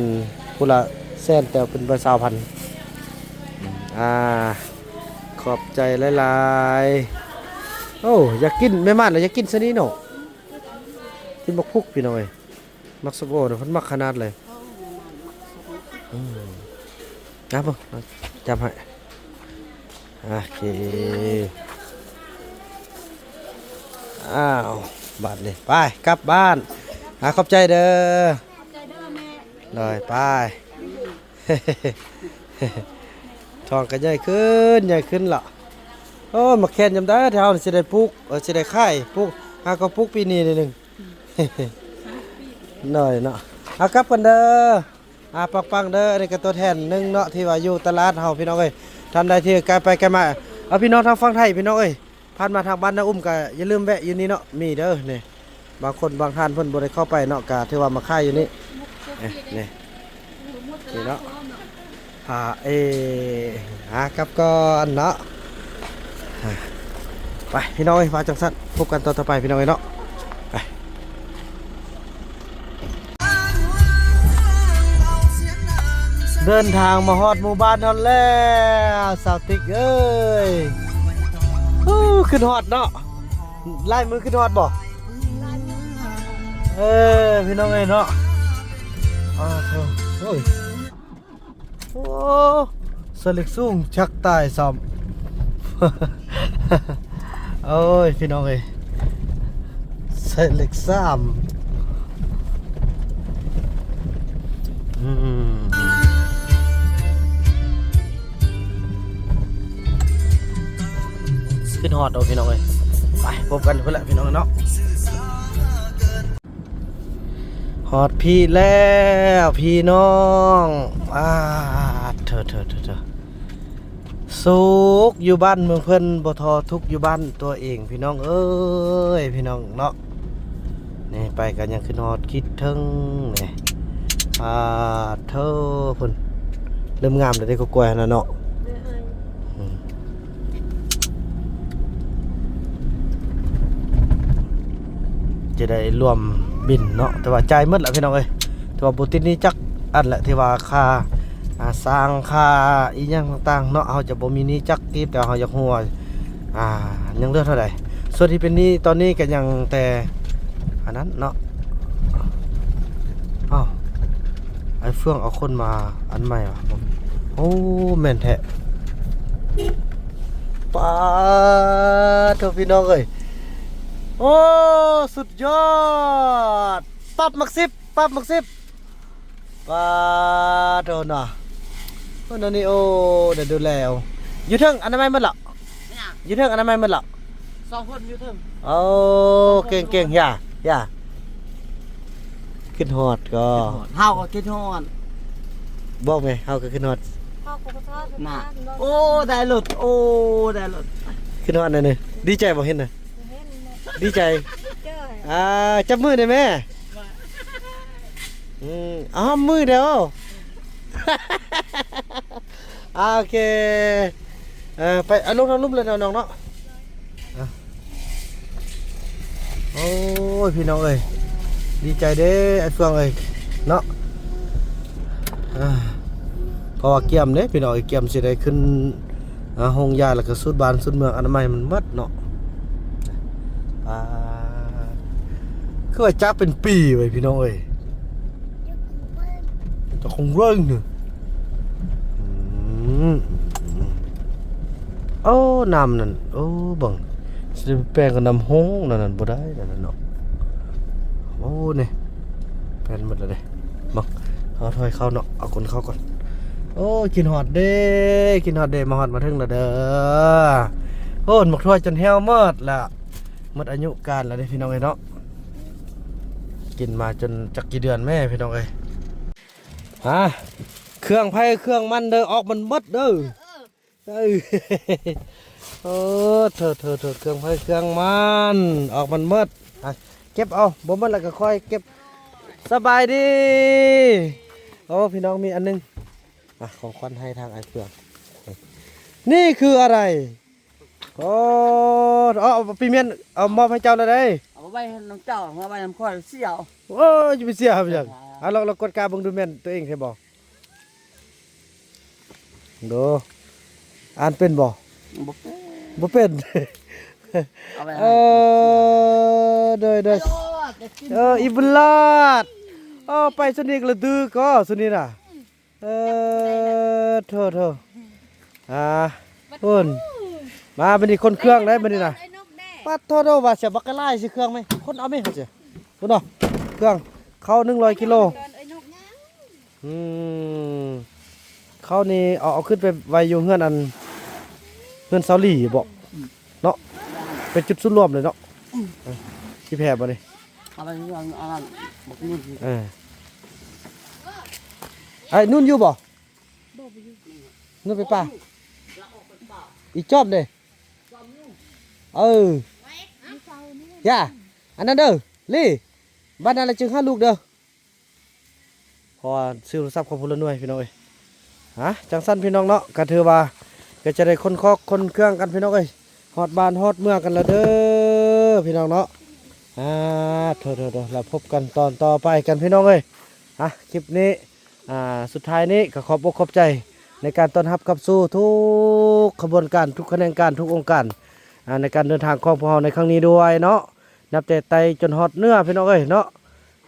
ຜູ້ລະແສນ ແຕ່ເປັນໃບຊາວພັນ ອ່າ ຂອບໃຈຫຼາຍໆ. ໂອ້ ຢາກກິນ ແມ່ມາດລະຢາກກິນຊະນີ້ເນາະ. ກິນບັກພຸກ ພີ່ນ້ອງເອີຍ. ໝາກສົ້ມໂອເນາະ ເພິ່ນມັກຂະໜາດເລີຍ. ອືມ ຈັບເບິ່ງ ຈັບໃຫ້. ໂອເຄ ອ້າວ ບາດນີ້ໄປກັບບ້ານ. ອາ ຂອບໃຈເດີ ຂອບໃຈເດີແມ່. ໂດຍ ໄປ. ທ້ອງກໍໃຫຍ່ຂຶ້ນ ໃຫຍ່ຂຶ້ນລະ. ໂອ້ ໝາກແຄນຍາມໃດທີ່ເຮົາຊິໄດ້ປູກ ເອີ ຊິໄດ້ຂາຍ ປູກ ຫາກໍປູກປີນີ້ໜຶ່ງ. ໂດຍເນາະ ເອົາກັບກັນເດີ. ອາ ປັງໆ ເດີ. ອັນນີ້ກໍຕົວແທນໜຶ່ງເນາະ ທີ່ວ່າຢູ່ຕະຫຼາດເຮົາ ພີ່ນ້ອງເອີຍ. ທ່ານໃດທີ່ໄກໄປໄກມາ ເອົາ ພີ່ນ້ອງທາງຝັ່ງໄທ ພີ່ນ້ອງເອີຍ ຜ່ານມາທາງບ້ານນາອຸ້ມ ກໍຢ່າລືມແວະຢູ່ນີ້ເນາະ ມີເດີນີ້. ບາງຄົນບາງທ່ານເພິ່ນບໍ່ໄດ້ເຂົ້າໄປເນາະ ກໍຖືວ່າມາຂາຍຢູ່ນີ້. ເອີ ນີ້ ນີ້ເນາະ. ອາ ເອ ຫາກັບກ່ອນເນາະ. ໄປ ພີ່ນ້ອງເອີຍ ວ່າຈັ່ງຊັ້ນ ພົບກັນຕອນຕໍ່ໄປ ພີ່ນ້ອງເອີຍເນາະ. ໄປ ເດີນທາງມາຮອດໝູ່ບ້ານຮອດແລ້ວ ສາວຕິກເອີຍ. ໂອ້ ຄຶດຮອດເນາະ. ຫຼາຍມື້ຄຶດຮອດບໍ່? ເອີ ພີ່ນ້ອງເອີຍເນາະ. ອ້າວ ໂອ້ຍ ໂອ້ ສະເຫຼັກສູງ ຈັກຕາຍຊ້ຳ. ໂອ້ຍ ພີ່ນ້ອງເອີຍ ສະເຫຼັກສາມ. ອືມ ຄຶດຮອດເນາະ ພີ່ນ້ອງເອີຍ. ໄປ ພົບກັນພຸ້ນແຫຼະ ພີ່ນ້ອງເນາະ. ຮອດພີ້ແລ້ວ ພີ່ນ້ອງ. ອາ ເທີໆໆໆ ສຸກຢູ່ບ້ານເມືອງເພິ່ນ ບໍ່ທໍ້ທຸກຢູ່ບ້ານຕົວເອງ ພີ່ນ້ອງເອີຍ ພີ່ນ້ອງເນາະ. ນີ້ໄປກໍຍັງຂຶ້ນຮອດຄິດເຖິງນີ້. ອາ ເທີ ເພິ່ນເລີ່ມງາມແລ້ວເດ້ ກໍກ້ວຍຫັ້ນນະເນາະ. ອືມ ຈະໄດ້ລວມບິນເນາະ ແຕ່ວ່າຈ່າຍໝົດລະ ພີ່ນ້ອງເອີຍ. ແຕ່ວ່າບໍ່ຕິດໜີ້ຈັກອັນລະ ທີ່ວ່າຄ່າ ອ່າ ສ້າງ ຄ່າອີ່ຫຍັງຕ່າງໆເນາະ. ເຮົາຈະບໍ່ມີໜີ້ຈັກກີບ ແຕ່ເຮົາຢາກຮູ້ວ່າ ອ່າ ຍັງເຫຼືອເທົ່າໃດ. ສ່ວນທີ່ເປັນໜີ້ຕອນນີ້ກໍຍັງແຕ່ອັນນັ້ນເນາະ. ອ້າວ ອ້າຍເຟືອງເອົາຄົນມາອັນໃໝ່ຫວາ? ໂອ້ ແມ່ນແທ້. ປາດໂທ້ ພີ່ນ້ອງເອີຍ ໂອ້ ສຸດຍອດ. ປັບໝາກສິບ ປັບໝາກສິບ. ປາດໂທ້ເນາະ. ໂອ້ ໂນນີໂອ ໄດ້ດູແລ. ຢູ່ເທິງອະນາໄມໝົດລະ? ຫຍັງ? ຢູ່ເທິງອະນາໄມໝົດລະ? ສອງຄົນຢູ່ເທິງ. ໂອ້ ເກັ່ງໆ ຢ່າ ຢ່າ. ຄິດຮອດກໍ ເຮົາກໍຄິດຮອດ. ບອກແມ່ ເຮົາກໍຄິດຮອດ. ເຮົາກໍຄິດຮອດນະ. ໂອ້ ໄດ້ລົດ ໂອ້ ໄດ້ລົດ. ຄິດຮອດແນວນີ້ ດີໃຈບໍ່ເຫັນນະ? ດີໃຈ. ອ່າ ຈັບມືໄດ້ແມ່. ອືມ ອ້າວ ມືດຽວ. ອ່າ ໂອເຄ ເອີ ໄປ ເອົາລົງທາງລຸ່ມເລີຍເນາະ ນ້ອງເນາະ. ອ່ະ ໂອ້ຍ ພີ່ນ້ອງເອີຍ ດີໃຈເດ້ ອ້າຍເຟືອງເອີຍເນາະ. ອ່າ ເພາະວ່າກຽມເດ້ ພີ່ນ້ອງເອີຍ ກຽມຊິໄດ້ຂຶ້ນ ອ່າ ໂຮງຢາ ແລ້ວກໍສູດບ້ານສູດເມືອງ ອະນາໄມມັນໝົດເນາະ. ອ່າ ຄືວ່າຈັກເປັນປີເວີຍ ພີ່ນ້ອງເອີຍ. ເຈົ້າຂອງເວີງ ເຈົ້າຂອງເວີງ. ອືມ ໂອ້ ນ້ຳນັ້ນ ໂອ້ ເບິ່ງ ຊິໄປແປງກັບນ້ຳຫົງນັ້ນ ນັ້ນບໍ່ໄດ້ນັ້ນເນາະ. ໂອ້ ນີ້ ແປນໝົດແລ້ວເດ້. ມາ ເຮົາຖອຍເຂົ້າເນາະ ເອົາຄົນເຂົ້າກ່ອນ. ໂອ້ ຄິດຮອດເດ້ ຄິດຮອດເດ້ ມາຮອດມາເຖິງແລ້ວເດີ. ໂອ້ ໝາກຖົ່ວຈົນແຫ້ວໝົດລະ ໝົດອາຍຸການແລ້ວເດ້ ພີ່ນ້ອງເອີຍເນາະ. ກິນມາຈົນຈັກກີ່ເດືອນແມ້ ພີ່ນ້ອງເອີຍ. ຮະ ເຄື່ອງໃຜເຄື່ອງມັນເດີ ອອກມັນໝົດເດີ. ເອີ ເອີ ໂອ້ ໂຖໆໆ ເຄື່ອງໃຜເຄື່ອງມັນ ອອກມັນໝົດ. ອ່ະ ເກັບເອົາ ບໍ່ໝົດແລ້ວກໍຄ່ອຍເກັບ. ສະບາຍດີ. ໂອ້ ພີ່ນ້ອງ ມີອັນໜຶ່ງ ອ່ະ ຂອງຂວັນໃຫ້ທາງອ້າຍເຟືອງ. ນີ້ຄືອະໄລ? ໂອ້ ເອົາ ເອົາປີໝຽນ ເອົາມອບໃຫ້ເຈົ້າແລ້ວເດ້. ເອົາໄວ້ນຳເຈົ້າ ມາໄວ້ນຳຂ້ອຍ ເສຍເອົາ. ໂອ້ຍ ຢ່າໄປເສຍເອົາຫຍັງ. ອ່າ ເອົາ ລອງ ລອງກວດກາເບິ່ງດູ ແມ່ນຕົວເອງແທ້ບໍ່? ໂດ ອ່ານເປັນບໍ່? ບໍ່ເປັນ ບໍ່ເປັນ. ເອົາໄວ້ໃຫ້ ເອີ ໂດຍ ໂດຍ ເອີ ອີບຸນລອດ ເອີ ໄປສຸນີ້ກະລະດືກກໍສຸນີ້ນະ ເອີ ໂທ ໂທ ອ່າ ພຸ້ນ ມາບັດນີ້ຂົນເຄື່ອງໄດ້ບັດນີ້ນະ ປັດໂທ ໂທ ວ່າຊິບັກກະຫຼາຍຊິເຄື່ອງແມະ ຂົນເອົາແມະ ເຮົາຊິ ພຸ້ນເນາະ ເຄື່ອງ ເຂົ້າໜຶ່ງຮ້ອຍກິໂລ. ອືມ ເຂົ້ານີ້ເອົາ ເອົາຂຶ້ນໄປໄວ້ຢູ່ເຮືອນອັນ ເຮືອນສາວຫຼີບໍ ອືມ ເນາະ ເປັນຈຸດສູນລວມເລີຍເນາະ ອືມ ເອີ ຊິແຜ່ບໍ່ນີ້ ເອົາໄປເຮືອນອັນນັ້ນ ບັກນຸ່ນ ເອີ ອ້າຍນຸ່ນຢູ່ບໍ່? ບໍ່ ບໍ່ຢູ່ ນຸ່ນໄປປ່າ ອີຈອບເດ້ ເອີ ຢ່າ ອັນນັ້ນເດີ ລີ ບາດນັ້ນລະຈຶ່ງຫາລູກເດີ. ເພາະວ່າຊື້ໂທລະສັບເຂົາຜູ້ລະໜ່ວຍພີ່ນ້ອງເອີຍ ຮະ ຈັ່ງຊັ້ນພີ່ນ້ອງເນາະ ກະຖືວ່າກະຈະໄດ້ຂົນຂອງຂົນເຄື່ອງກັນພີ່ນ້ອງເອີຍ ຮອດບ້ານຮອດເມືອງກັນລະເດີພີ່ນ້ອງເນາະ ອ່າ ໂທ ໂທ ໂທ ແລ້ວພົບກັນຕອນຕໍ່ໄປກັນພີ່ນ້ອງເອີຍ ອ່ະ ຄລິບນີ້ ອ່າ ສຸດທ້າຍນີ້ກະຂອບອົກຂອບໃຈໃນການຕ້ອນຮັບຂັບສູ່ທຸກຂະບວນການ ທຸກຂະແໜງການ ທຸກອົງການ ອ່າ ໃນການເດີນທາງຂອງພວກເຮົາໃນຄັ້ງນີ້ດ້ວຍເນາະ ນັບແຕ່ໃຕ້ຈົນຮອດເໜືອພີ່ນ້ອງເອີຍເນາະ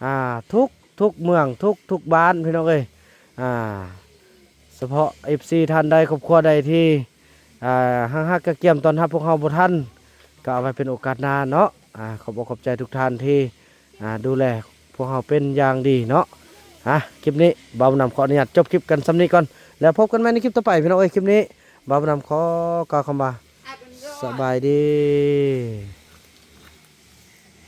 ອ່າ ທຸກ ທຸກເມືອງ ທຸກ ທຸກບ້ານພີ່ນ້ອງເອີຍ ອ່າ ສະເພາະເອັຟຊີທ່ານໃດ ຄອບຄົວໃດທີ່ ອ່າ ຮັກຮັກກະກຽມຕ້ອນຮັບພວກເຮົາບໍ່ທັນ ກໍເອົາໄວ້ເປັນໂອກາດໜ້າເນາະ ອ່າ ຂອບອົກຂອບໃຈທຸກທ່ານທີ່ ອ່າ ດູແລພວກເຮົາເປັນຢ່າງດີເນາະ ອ່າ ຄລິບນີ້ບ່າວບຸນນຳຂໍອະນຸຍາດຈົບຄລິບກັນສ່ຳນີ້ກ່ອນ ແລ້ວພົບກັນໃໝ່ໃນຄລິບຕໍ່ໄປພີ່ນ້ອງເອີຍ ຄລິບນີ້ບ່າວບຸນນຳຂໍກ່າວຄຳວ່າ ສະບາຍດີ.